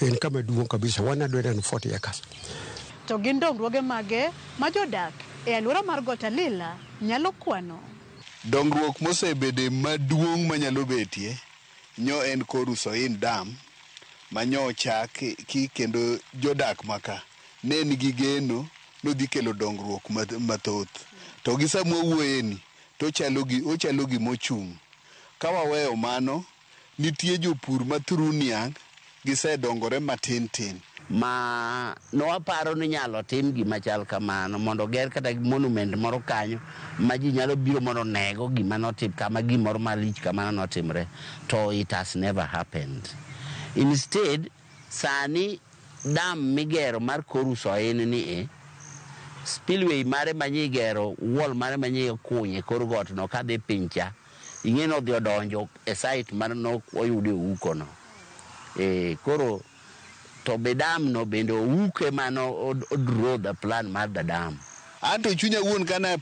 En kama duong' kabisa 140 acres. To gin dongruoge mage ma jodak e alwora mar Got Alila nyalo kwano? Dongruok mosebede maduong' manyalo betie nyo en Koru Soin Dam ma nyo ochaki kendo jodak maka ne nigi geno nodhi kelo dongruok mathoth. To gi sama wawuoyeni to ochalo gimochung'. Ka waweyo mano, nitie jopur ma through niang' gisedongore matin tin. Ma nowaparo ni nyalo tim gima chal kamano mondo oger kata monument moro kanyo ma ji nyalo biro mondo onego gima notim kama gimoro malich kamano notimre, to it has never happened. Instead, sani dam migero mar Koru Soin ni e spillway mare manyigero wall mare manyi kunye kor got no kadhi piny cha ing'e ni odhi odonjo e site mar no oyude Ouko no. Koro to be dam no bende Ouko ema no draw the plan mar the dam. Anto chunya wuon ka ne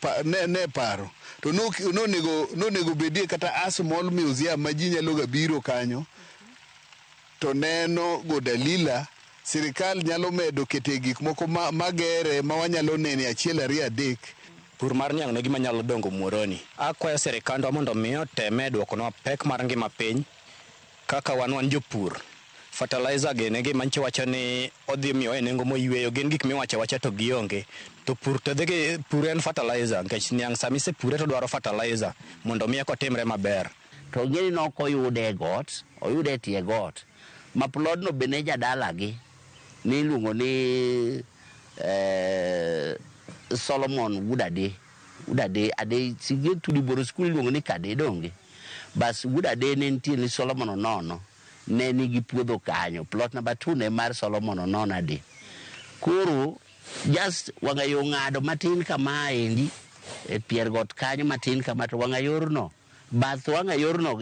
paro to nonego bedie kata a small museum ma ji nyalo ga biro kanyo to neno God Alila. Sirikal nyalo medo kete gik moko magere ma wanyalo nene achiel ariyo adek. Pur mar niang' ne gima nyalo dongo Muhoroni. Akwayo sirikandwa mondo mi oteme duokonwa pek mar ngima piny kaka wan jopur. Fertilizer gi ne gima nyicha wacho ni odhi miyowa e nengo moyweyo gin gik miwacho awacha to gionge. To pur to dhi gi pur en fertilizer nikech niang' sama isepure to dwaro fertilizer mondo mi eka otimre maber. To ng'eni nok oyude e got, oyude e tie got. Ma plodno be ne jadalagi ne iluongo ni Solomon Wuod Ade. Ade sige tudi boro skul iluongo ni Kade donge. Bas Wuod Ade ne nitie ni Solomon Onono ne nigi puodho kanyo. Plot number 2 ne mar Solomon Onono Ade. Koro just wang'ayo ng'ado matin kama endi E pier got kanyo matin kama to wang'a yorno. Bath wang'a yorno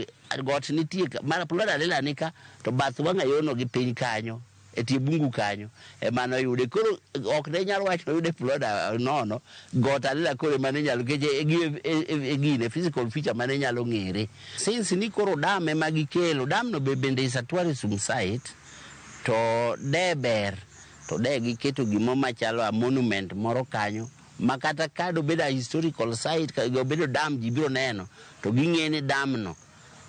got nitie mar plod Alila ni ka to bath wang'a yorno gi piny kanyo e tie bungu kanyo ema noyude. Koro ok ne nyal wach noyude plod nono got Alila koro ema ne nyalo nikech e gine physical feature mane nyalo ng'ere. Since ni koro dam ema gikelo, dam no be bende is a tourism site to de ber to de giketo gimo machalo a monument moro kanyo ma kata ka dobedo a historical site ka obedo dam ji biro neno to ging'e ni dam no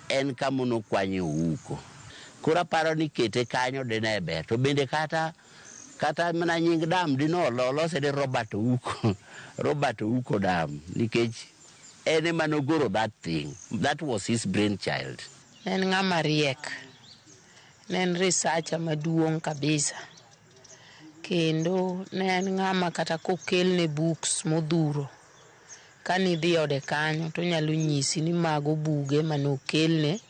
en kama nokwanye Ouko. Koro aparo ni kete kanyo dine ber to bende kata mana nying dam dino olose ni Robert Ouko Robert Ouko dam nikech en ema nogoro that thing, that was his brainchild. Ne en ng'ama riek, ne en researcher maduong' kabisa kendo ne en ng'ama kata kokelne books modhuro kanidhi ode kanyo to onyalo nyisi ni mago buge manokelne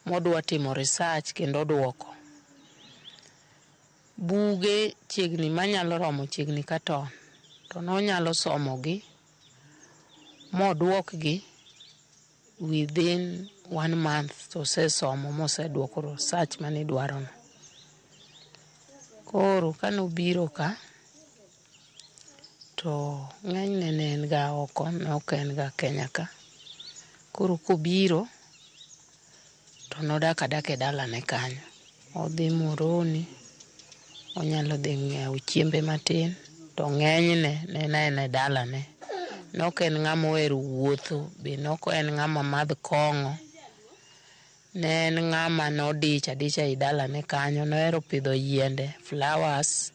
modwa timo research kendo oduoko. Buge chiegni manyalo romo chiegni ka ton to nonyalo somogi moduokgi within 1 month to osesomo moseduoko research manidwarono. Koro kanobiro ka to ng'enyne ne en ga oko, ne ok en ga Kenya ka. Koro kobiro to nodak adaka e dalane kanyo. Odhi Moroni, onyalo dhi ng'iewo chiembe matin to ng'enyne ne en aena e dalane. Ne ok en ng'ama ohero wuotho, be ne ok en ng'ama madh kong'o. Ne en ng'ama nodich adicha e dalane kanyo, nohero pidho yiende, flowers.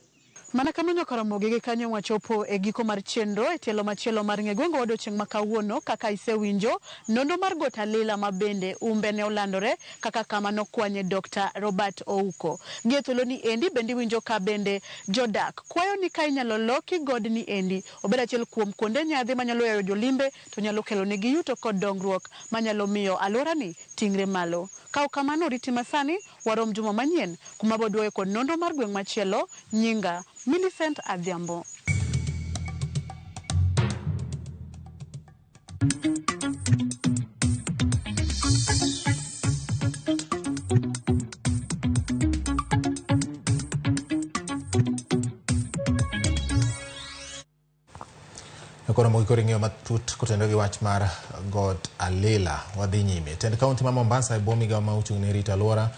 Mana kamano Karamogi gi kanyo wachopo e giko mar chenro e tielo machielo mar ng'e gwenge odiochieng' ma kawuono kaka isewinjo nonro mar got Alila ma bende umbe ne olandore kaka kama nokwanye Dr. Robert Ouko. Gi e thuolo ni endi bende iwinjo ka bende jodak kwayo ni ka inyalo loki godni endi obed achiel kuom kuonde nyadhi manyalo yayo jolimbe to nyalo kelo negi yuto kod dongruok manyalo miyo alworani ting're malo. Ka ok kamano oriti masani warom juma manyien kuma boduoke kod nonro mar gweng' machielo. Nyinga Millicent Adhiambo. Koro mogik ng'eyo matut kotenore gi wach mar got Alila. Wadhi nyime. Tend kaunti ma Mombasa e bwo migawo ma ochung' ne rito alwora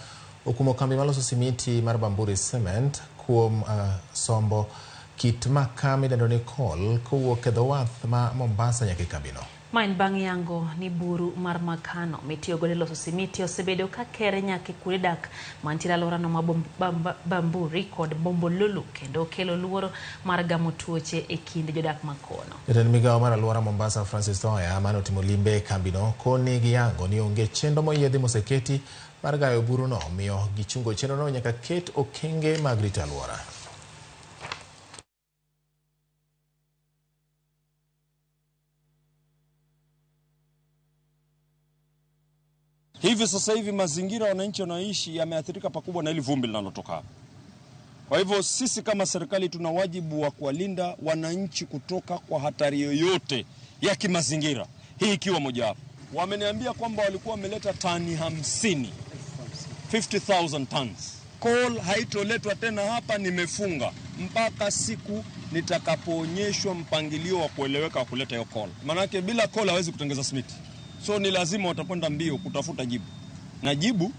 okumo kambi maloso simiti mar Bamburi Cement kuom sombo kit makaa midendo ni coal kowuok e dho wath ma Mombasa nyaka e kambino. Ma en bang' yango ni buru mar makano mitiyogo e loso simiti osebedo ka kere nyaka e kuonde dak mantiere alworano ma Bamburi kod Bombolulu kendo kelo luoro mar gamo tuoche e kind jodak makono. Jatend migawo mar alwora Mombasa Francis Thoya mane otimo limbe e kambino koni giyango ni onge chenro moyiedhi moseketi mar gayo buruno, omiyo gichungo chenrono nyaka ket okenge mag rito alwora. Hivi sasa hivi mazingira wananchi wanaoishi yameathirika pakubwa na hili vumbi linalotoka hapa. Kwa hivyo sisi kama serikali tuna wajibu wa kuwalinda wananchi kutoka kwa hatari yoyote ya kimazingira, hii ikiwa mojawapo. Wameniambia kwamba walikuwa wameleta tani 50, 50,000 tons. Coal haitoletwa tena hapa, nimefunga mpaka siku nitakapoonyeshwa mpangilio wa kueleweka wa kuleta hiyo coal. Manake bila coal hawezi kutengeza simiti. So ni lazima watakwenda mbio kutafuta jibu. Na jibu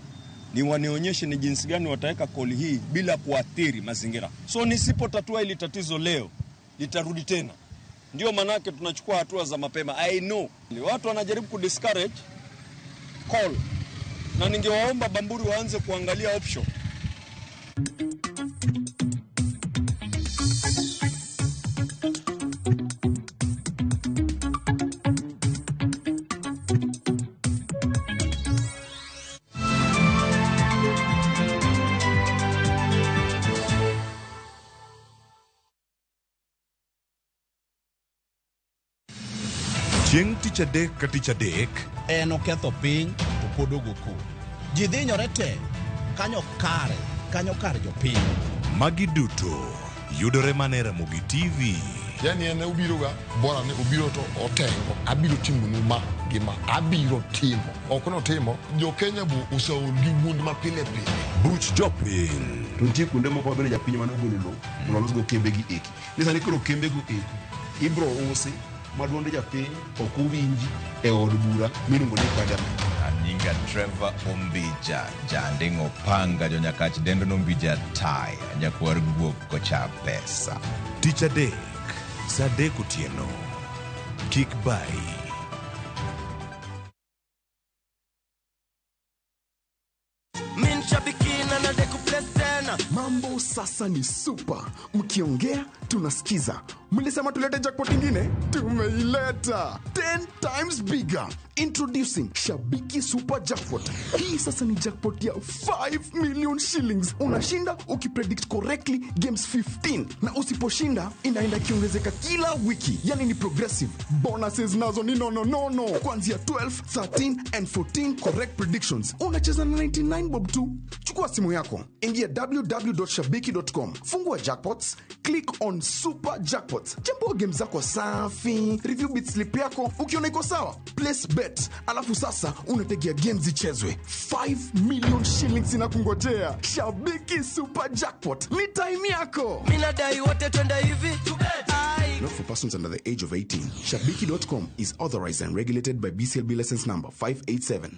ni wanionyeshe ni jinsi gani wataweka coal hii bila kuathiri mazingira. So nisipotatua hili tatizo leo, litarudi tena. Ndio manake tunachukua hatua za mapema. I know watu wanajaribu kudiscourage coal. Na ningewaomba Bamburi waanze kuangalia option. Chieng' tich adek ka tich adek en oketho piny to pod ogo koko. Ji dhinyore te kanyo kare, kanyo kar jopiny. Magi duto yudore mana e Ramogi TV. Yani en obiro ga bora ni obiro to otengo. Abiro timo nu ma gima abiro timo. Ok notimo, jo Kenya bu oseol gi wuond ma pile pile. Buch jopiny. To nitie kuonde moko mabende japiny mane ogolo lowo mondo olosgo kembe gi eki. Ni sani koro kembe go eki ibro usi ma duond japiny ok owinji e od bura miluongo ni parliament. Anyinga Trevor Ombija, Janding'o Panga, Jonyakach dendo Nombija Tai, nyakwar guok kocha pesa. Tich adek, saa 3 otieno. Kik bayi. Mambo sasa ni super. Mkiongea tunasikiza. Mlisema tulete jackpot ingine? Tumeileta. 10 times bigger. Introducing Shabiki Super Jackpot. Hii sasa ni jackpot ya 5 million shillings. Unashinda ukipredict correctly games 15. Na usiposhinda inaenda kiongezeka kila wiki. Yani ni progressive. Bonuses nazo ni no. Kuanzia 12, 13 and 14 correct predictions. Unacheza na 99 bob tu. Chukua simu yako. Ingia www.shabiki.com. Fungua jackpots, click on Super Jackpots. Chambua game zako safi, review bit slip yako, ukiona iko sawa, place bet. Alafu sasa unategea games zichezwe. 5 million shillings inakungojea. Shabiki Super Jackpot. Ni time yako. Mimi nadai wote twende hivi. Not for persons under the age of 18. Shabiki.com is authorized and regulated by BCLB license number 587.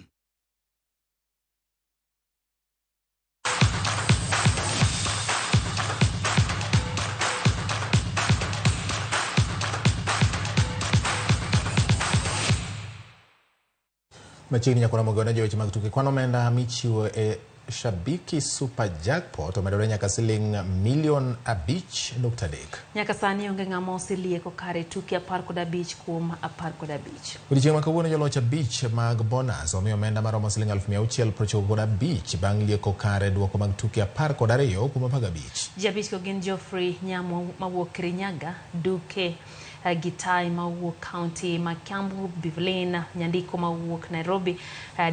Machiegni nyakora mogo weche mag tuke. Kwan omenda michiwo e Shabiki Super Jackpot omedore nyaka siling milion 5.3. Nyaka sani onge ng'ama oselieko kare tuke 15 kuom 15. Odiechieng' ma kawuono joloch 5 mag bonus omiyo omenda maromo siling 695 bang' lieko kare duoko mag tuke 12 kuom 15. Ji 5 go gin Geoffrey Nyamo mawuok Kirinyaga, Duke Gitai mawuok County ma Kiambu, Bivlin Nyandiko mawuok Nairobi,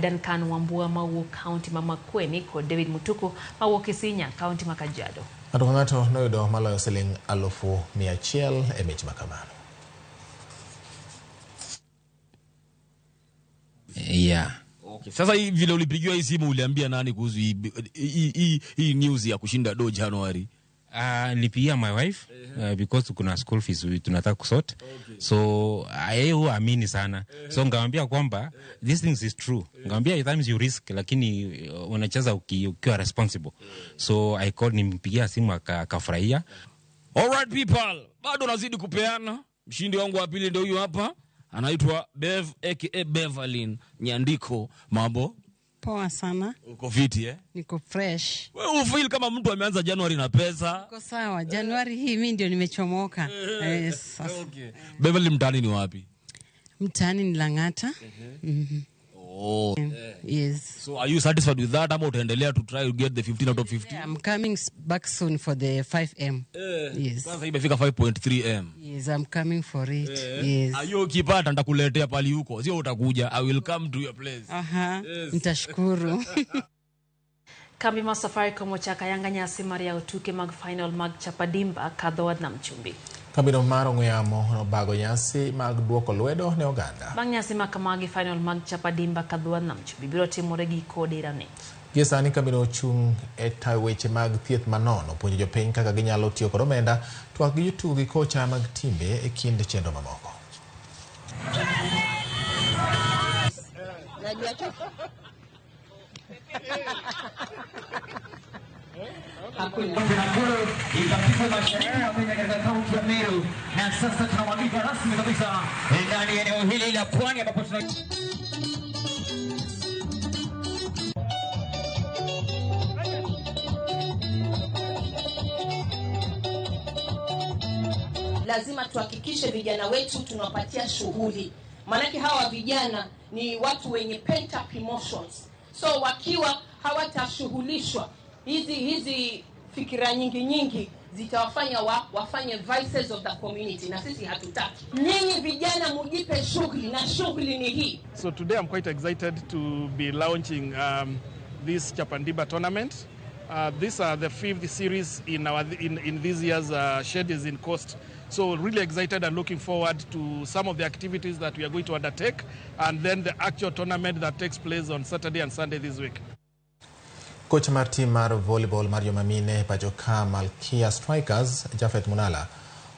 Duncan Wambua mawuok County ma Makueni kod David Mutuku mawuok Isinya, County ma Kajiado. Ng'ato ka ng'ato noyudo maloyo siling 100,000 e mich makamano. Yeah. Okay. Sasa hii vile ulipigiwa hii simu uliambia nani kuhusu hii news ya kushinda do January? Nilipigia my wife because kuna school fees tunataka kusort. Okay. So yeye huamini sana. So nikamwambia kwamba this things is true. Nikamwambia times you risk lakini unacheza ukiwa responsible. So I called, nimpigia simu akafurahia. All right people, bado nazidi kupeana. Mshindi wangu wa pili ndio huyu hapa. Anaitwa Bev aka Beverlyn Nyandiko. Mambo? Poa sana. Uko fiti eh? Niko fresh. Wewe ufeel kama mtu ameanza January na pesa? Niko sawa. January hii mimi ndio nimechomoka. Yes. Okay. Beverly, mtaani ni wapi? Mtaani ni Lang'ata. Oh. Yes. So are you satisfied with that ama utaendelea to try to get the 15 out of 15? Yeah, I'm coming back soon for the 5M. Yes. Sasa imefika 5.3M. Yes, I'm coming for it. Yes. Ayo ukipata nitakuletea pali huko. Sio utakuja, I will come to your place. Aha. Yes. Nitashukuru. Kambi ma Safaricom ochako ayanga nyasi mar yawo tuke mag final mag Chapadimba kadho nam chumbi. Kambino mar ong'we yamo nobago nyasi mag duoko lwedo ne oganda. Bang' nyasi ma kamagi, final mag Chapadimba kadho nam chumbi biro timore giko dirani. Gie sani kambino ochung' e tayo weche mag thieth manono, puonjo jopiny kaka ginyalo tiyo kod omenda, twak gi jotugo gi kocha mag timbe e kind chenro mamoko. Ikapigwa mashariki ya Kenya katika kaunti ya Meru, na sasa tunamwagika rasmi kabisa ndani ya eneo hili la pwani ambapo tuna lazima tuhakikishe vijana wetu tunawapatia shughuli. Maanake hawa vijana ni watu wenye pent up emotions. So wakiwa hawatashughulishwa, hizi fikira nyingi nyingi zitawafanya wafanye vices of the community, na sisi hatutaki. Nyinyi vijana mujipe shughuli, na shughuli ni hii. So today I'm quite excited to be launching this Chapadimba tournament. These are the fifth series in this year's Shades in Coast So really excited and looking forward to some of the activities that we are going to undertake, and then the actual tournament that takes place on Saturday and Sunday this week. Kocha mar tim mar volleyball mar joma mine pacho ka Malkia Strikers Japhet Munala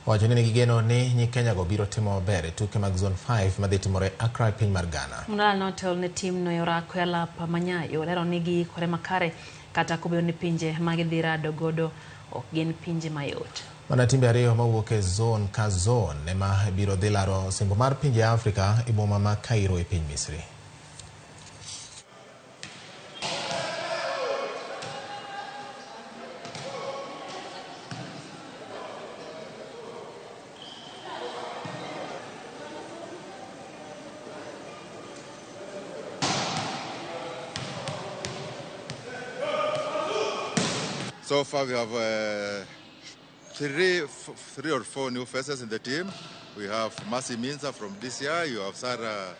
owacho ni nigi geno ni nyi Kenya go biro timo maber e tuke mag Zone 5 madhi timore Accra e piny mar Ghana. Munala notelo ne timno e orako e alap manyayo olero ni giikore makare kata kobedo ni pinje ma gidhi rado godo ok gin pinje mayot. Mana timbe ariyo mawuok e zone ka zone ema biro dhi laro osimbo mar pinje Afrika e boma ma Cairo e piny Misri. So far we have three or four new faces in the team. We have Masi Minza from DCI, you have Sarah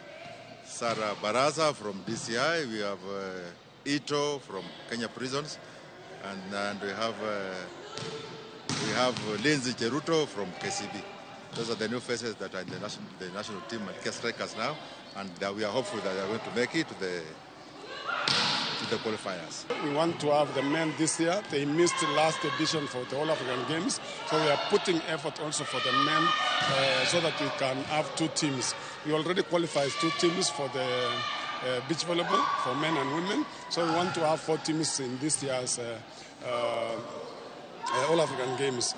Baraza from DCI, we have Ito from Kenya Prisons, and we have Lindsay Cheruto from KCB. Those are the new faces that are in the national team and Malkia Strikers now, and we are hopeful that they are going to make it to the qualifiers. We want to have the men this year. They missed the last edition for the All African Games, so we are putting effort also for the men so that we can have two teams. We already qualified two teams for the beach volleyball for men and women, so we want to have four teams in this year's All African Games.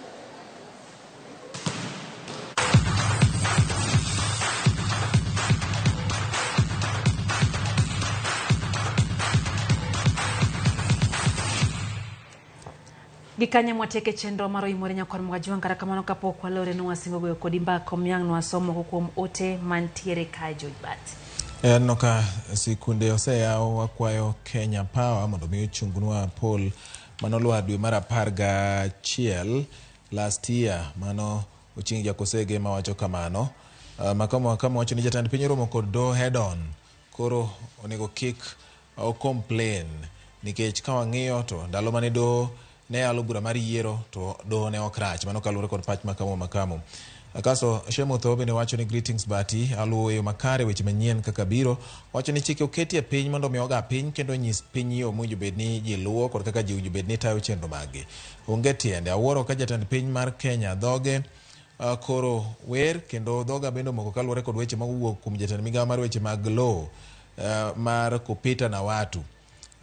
Gikanye mwateke chenro mar oimore nyakwar Mwajwang' kata kamano kapok walore nwasingo goyo kodi mbaka omiang' nwasomo moko kuom ote mantiere kae George Bat. Aneno ka sikunde oseyaw wakwayo Kenya Power mondo mi ochungnwa pol manolwar dwe mar 11 last year. Mano Ochieng' Jakosege mawacho kamano. Makamu wacho ni jatend piny oromo kod doho head on, koro onego kik o complain nikech ka wang'iyo to ndalo mane doho ne yalo bura mar yiero to doho ne ok rach. Mano kaluwore kod pach Makamu. Kaso Shemotho bende wacho ni greetings Bati, aluwo yo makare weche manyien kaka biro. Wacho ni chike oketi e piny mondo mi oga piny kendo nyis piny yo mowinjo bed ni ji luwo kod kaka ji owinjo bed ni tayo chenro maggi. Onge tiende awuoro ka jatend piny mar Kenya dhoge koro wer kendo dhoga bende omoko kaluwore kod weche mowuok kuom jatend migawo mar weche mag lowo mar kupita na watu.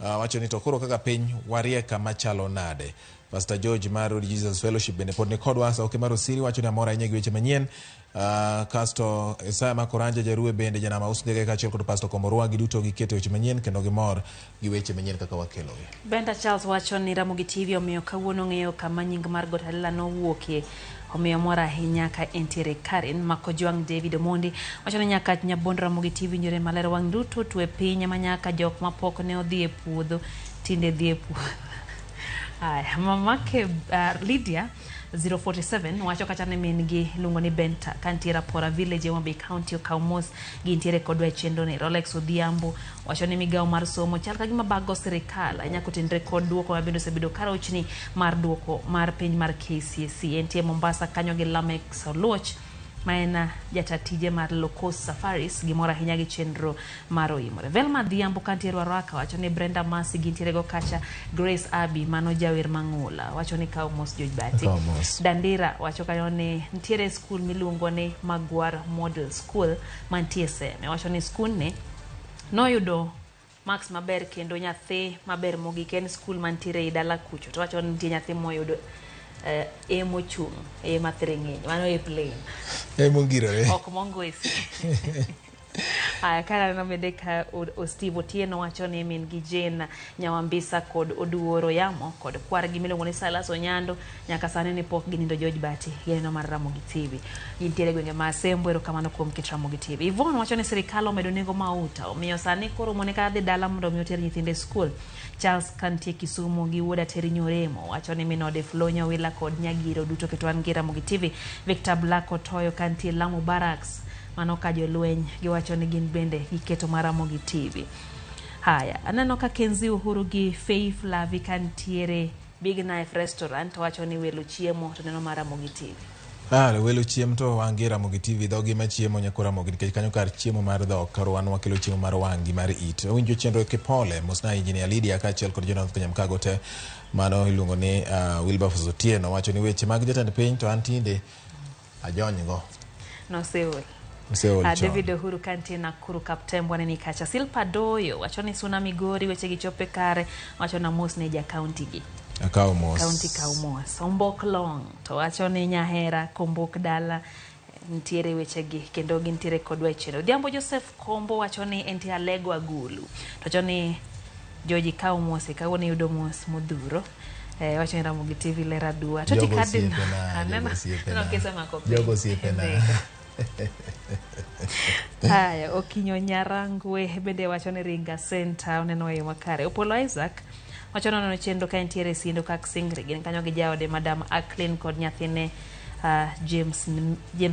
Wacho ni to koro kaka piny warie kama chalo nade. Pastor George mar Jesus Fellowship bende pod ni kodwa. Sauke mar Osiri wacho ni amor ahinya gi weche manyien. Kasto Isaya Makoranja Jarue bende janama usndege kaachiel kod Pastor Komborwa giduto giketo weche manyien kendo gimor gi weche manyien kaka wakelogi. Benda Charles wacho ni Ramogi TV omiyo kawuono ng'eyo kama nying mar Got Alila nowuokie omiyo mor ahinya ka entiere Karen Makojwang' David Omondi wacho ni nyaka Nyabondo Ramogi TV nyore maler wang' duto twe piny manyaka jok mapok ne odhi e puodho tinde dhi e puodho. Aya, mamake Lydia 047 wacho kata ne min gi luongo ni Benta kantiere Apora Village e Homa Bay County okaw mos gintiere kodwa e chenro ni. Rolex Odhiambo wacho ni migawo mar somo chal ka gima bago sirikal ahinya kotenore kod duoko mabende osebedo karochni mar duoko mar penj mar KCSE. Entie Mombasa kanyo gi Lamex Oluoch ma en jata tije mar Lokos Safaris gimoro ahinya gi chenro mar oimore. Velma Dhiambo kantiere Waraka wacho ni Brenda Masi gintiere go kacha. Grace Abbey mano jawer mang'ula wacho ni kaw mos George Bati. Dandira wacho kanyo ni nitiere skul miluongo ni Magwar Model School mantie Seme. Wacho ni skul ni noyudo marks maber kendo nyathi maber mogik en skul mantiere e dala kucho. To wacho ni nitie nyathi moyudo e mochung' e mathiring'iny mano e plane e mongirore ok mongwesi. Aya, kaneno bende ka Steve Otieno wacho ni min gi Jane Nyawambisa kod Oduoro Yamo kod kwargi miluongo ni Silas Onyando nyaka sani ni pok ginindo George Bati gineno mar Ramogi TV. Gintiere gwenge ma Asembo, erokamano kuom keto Ramogi TV. Yvonne wacho ni sirikal omedo nengo mauta omiyo sani koro mone ka dhi dala mondo mi oter nyithinde e skul. Charles kantie Kisumu gi wuoda Terry Nyoremo wacho ni minode Flo Nyawila kod Nyagiro duto keto an gi Ramogi TV. Victor Black Otoyo kantie Lamu Barracks mano ka jolweny giwacho ni gin bende giketo mar Ramogi TV. Haya, aneno ka Kenzi Uhuru gi Faith Lavi kantiere Big Knife Restaurant wacho ni welo chiemo to neno mar Ramogi TV. Ah, welo chiem to wangi Ramogi TV dhogi machiemo nyako Ramogi nikech kanyo kar chiemo mar dhok kar wan wakelo chiemo mar wang' gi mar it. Awinjo chenro kipole mosna Engineer Lydia kaachiel kod Jonathan Kanyamkago te mano iluongo ni Wilberforce Otieno wacho ni weche mag jatend piny to an tinde ajonygo. Noseol. Oseol chon. David Uhuru kantie Nakuru Kaptembwa neni kacha. Silpa Doyo wacho ni Suna Migori weche gi chope kare wacho na mos ne ja county gi. Akawo mos. County kaw mos. Ombok Long to wacho ni Nyahera Kombok dala nitiere wechegi kendo gintiere kodwa e chenro. Odhiambo Joseph Kombo wacho ni entie Alego Agulu. To wacho ni Joji kaw mos e kawuono iyudo mos modhuro. Wacho ni Ramogi TV ler aduwa. Toti Jogo Cardinal. osiepena, Aneno jogo osiepena. aneno kisemako piny. Jogo osiepena. Ndiko. Haya, Okinyo Nyarangwe bende wacho ni Ringa Center oneno e yo makare. Opolo Isaac wacho ni oneno chenro ka entiere Sindo kak Singri. Gin kanyo gi jaode Madam Aklin kod nyathine James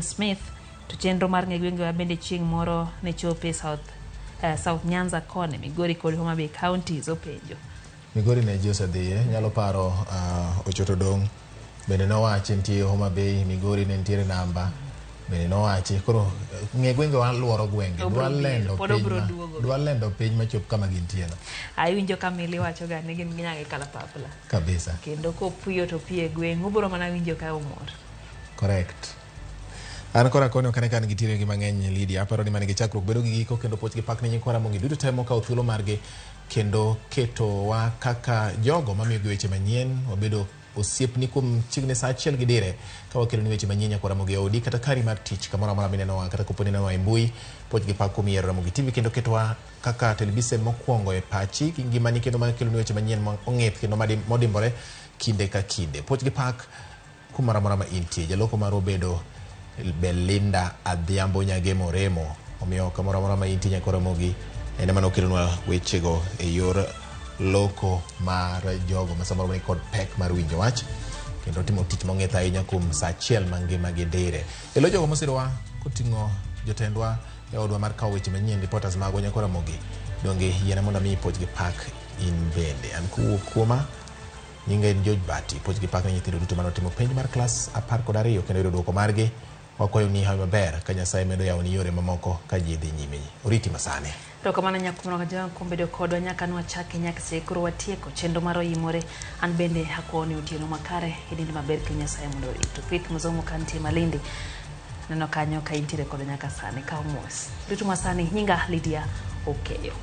Smith. To chenro mar ng'e gwengewa bende chieng' moro ne chope South Nyanza koni, Migori kod Homa Bay counties openjo. Migori ne ji osedhiye, nyalo paro Ochoto Dong' bende nowachi nitie Homa Bay, Migori ne nitiere namba bende nowachi. Koro ng'e gwengewa luoro gwenge, Obro dwa biro, lendo pod piny obro ma, duogo. dwa lendo piny machop kama gintie no. Awinjo ka Mili wacho ga ni gin ginyaka kalapapla. Kabisa. Kendo kopiyo to piyo e gweng', ubiro mana winjo ka umor. Correct. An kora koni ok ane ka an gi tiere gi mang'eny Lydia, aparo ni mane gi chakruok bedo gi giko kendo puoch gi pak ne nyikwa Ramogi duto te mokawo thuolo margi kendo ketowa kaka jogo mamiyogi weche manyien, wabedo osiepni kuom chiegni saa achiel gi dire ka wakelo ni weche manyien nyakwa Ramogi e odi kata kari mar tich kamoro amora minenowa kata kopo ni inenowa e mbui, puoch gi pak kuom yiero Ramogi TV kendo ketowa kaka televisen mokwongo e pachi gi ngimani kendo makelo ni weche manyien mong'ith kendo modimbore kinde ka kinde. Puoch gi pak kumoro amora ma intie. Jaloko marwa obedo Belinda Adhiambo Nyagemo Remo. Omiyo kamoro amora ma intie nyakwa Ramogi en ema nokelonwa wechego e yor loko mar jogo ma samoro ni kod pek mar winjo wach kendo timo tich mong'ith ahinya kuom saa achiel mangima gi dire. E lo jogo mosirowa koting'o jotendwa e odwa mar kawo weche manyien, reporters magwa nyakwa Ramogi, donge yiena mondo amiyi puoch gi pak in bende. An kowuok kuoma nyinga en George Bati. Puoch gi pak ne nyithindo duto manotimo penj mar klas 12 kendo yudo duoko margi. Wakwayo ni hawi maber ka Nyasaye medo yawoni yore mamoko ka ji dhi nyime. Oriti masani. Erokamano nyakumoro kajwang' kuom bedo kodwa nyaka nwachake nyaka seche koro watieko chenro mar Oimore. An bende akwayo ni otieno makare inind maber kendo Nyasaye mondo oritu. Faith Muzomo kantie Malindi. Neno kanyo ka intiere kodwa nyaka sani. Kaw mos. Rito masani nyinga Lydia Okeyo.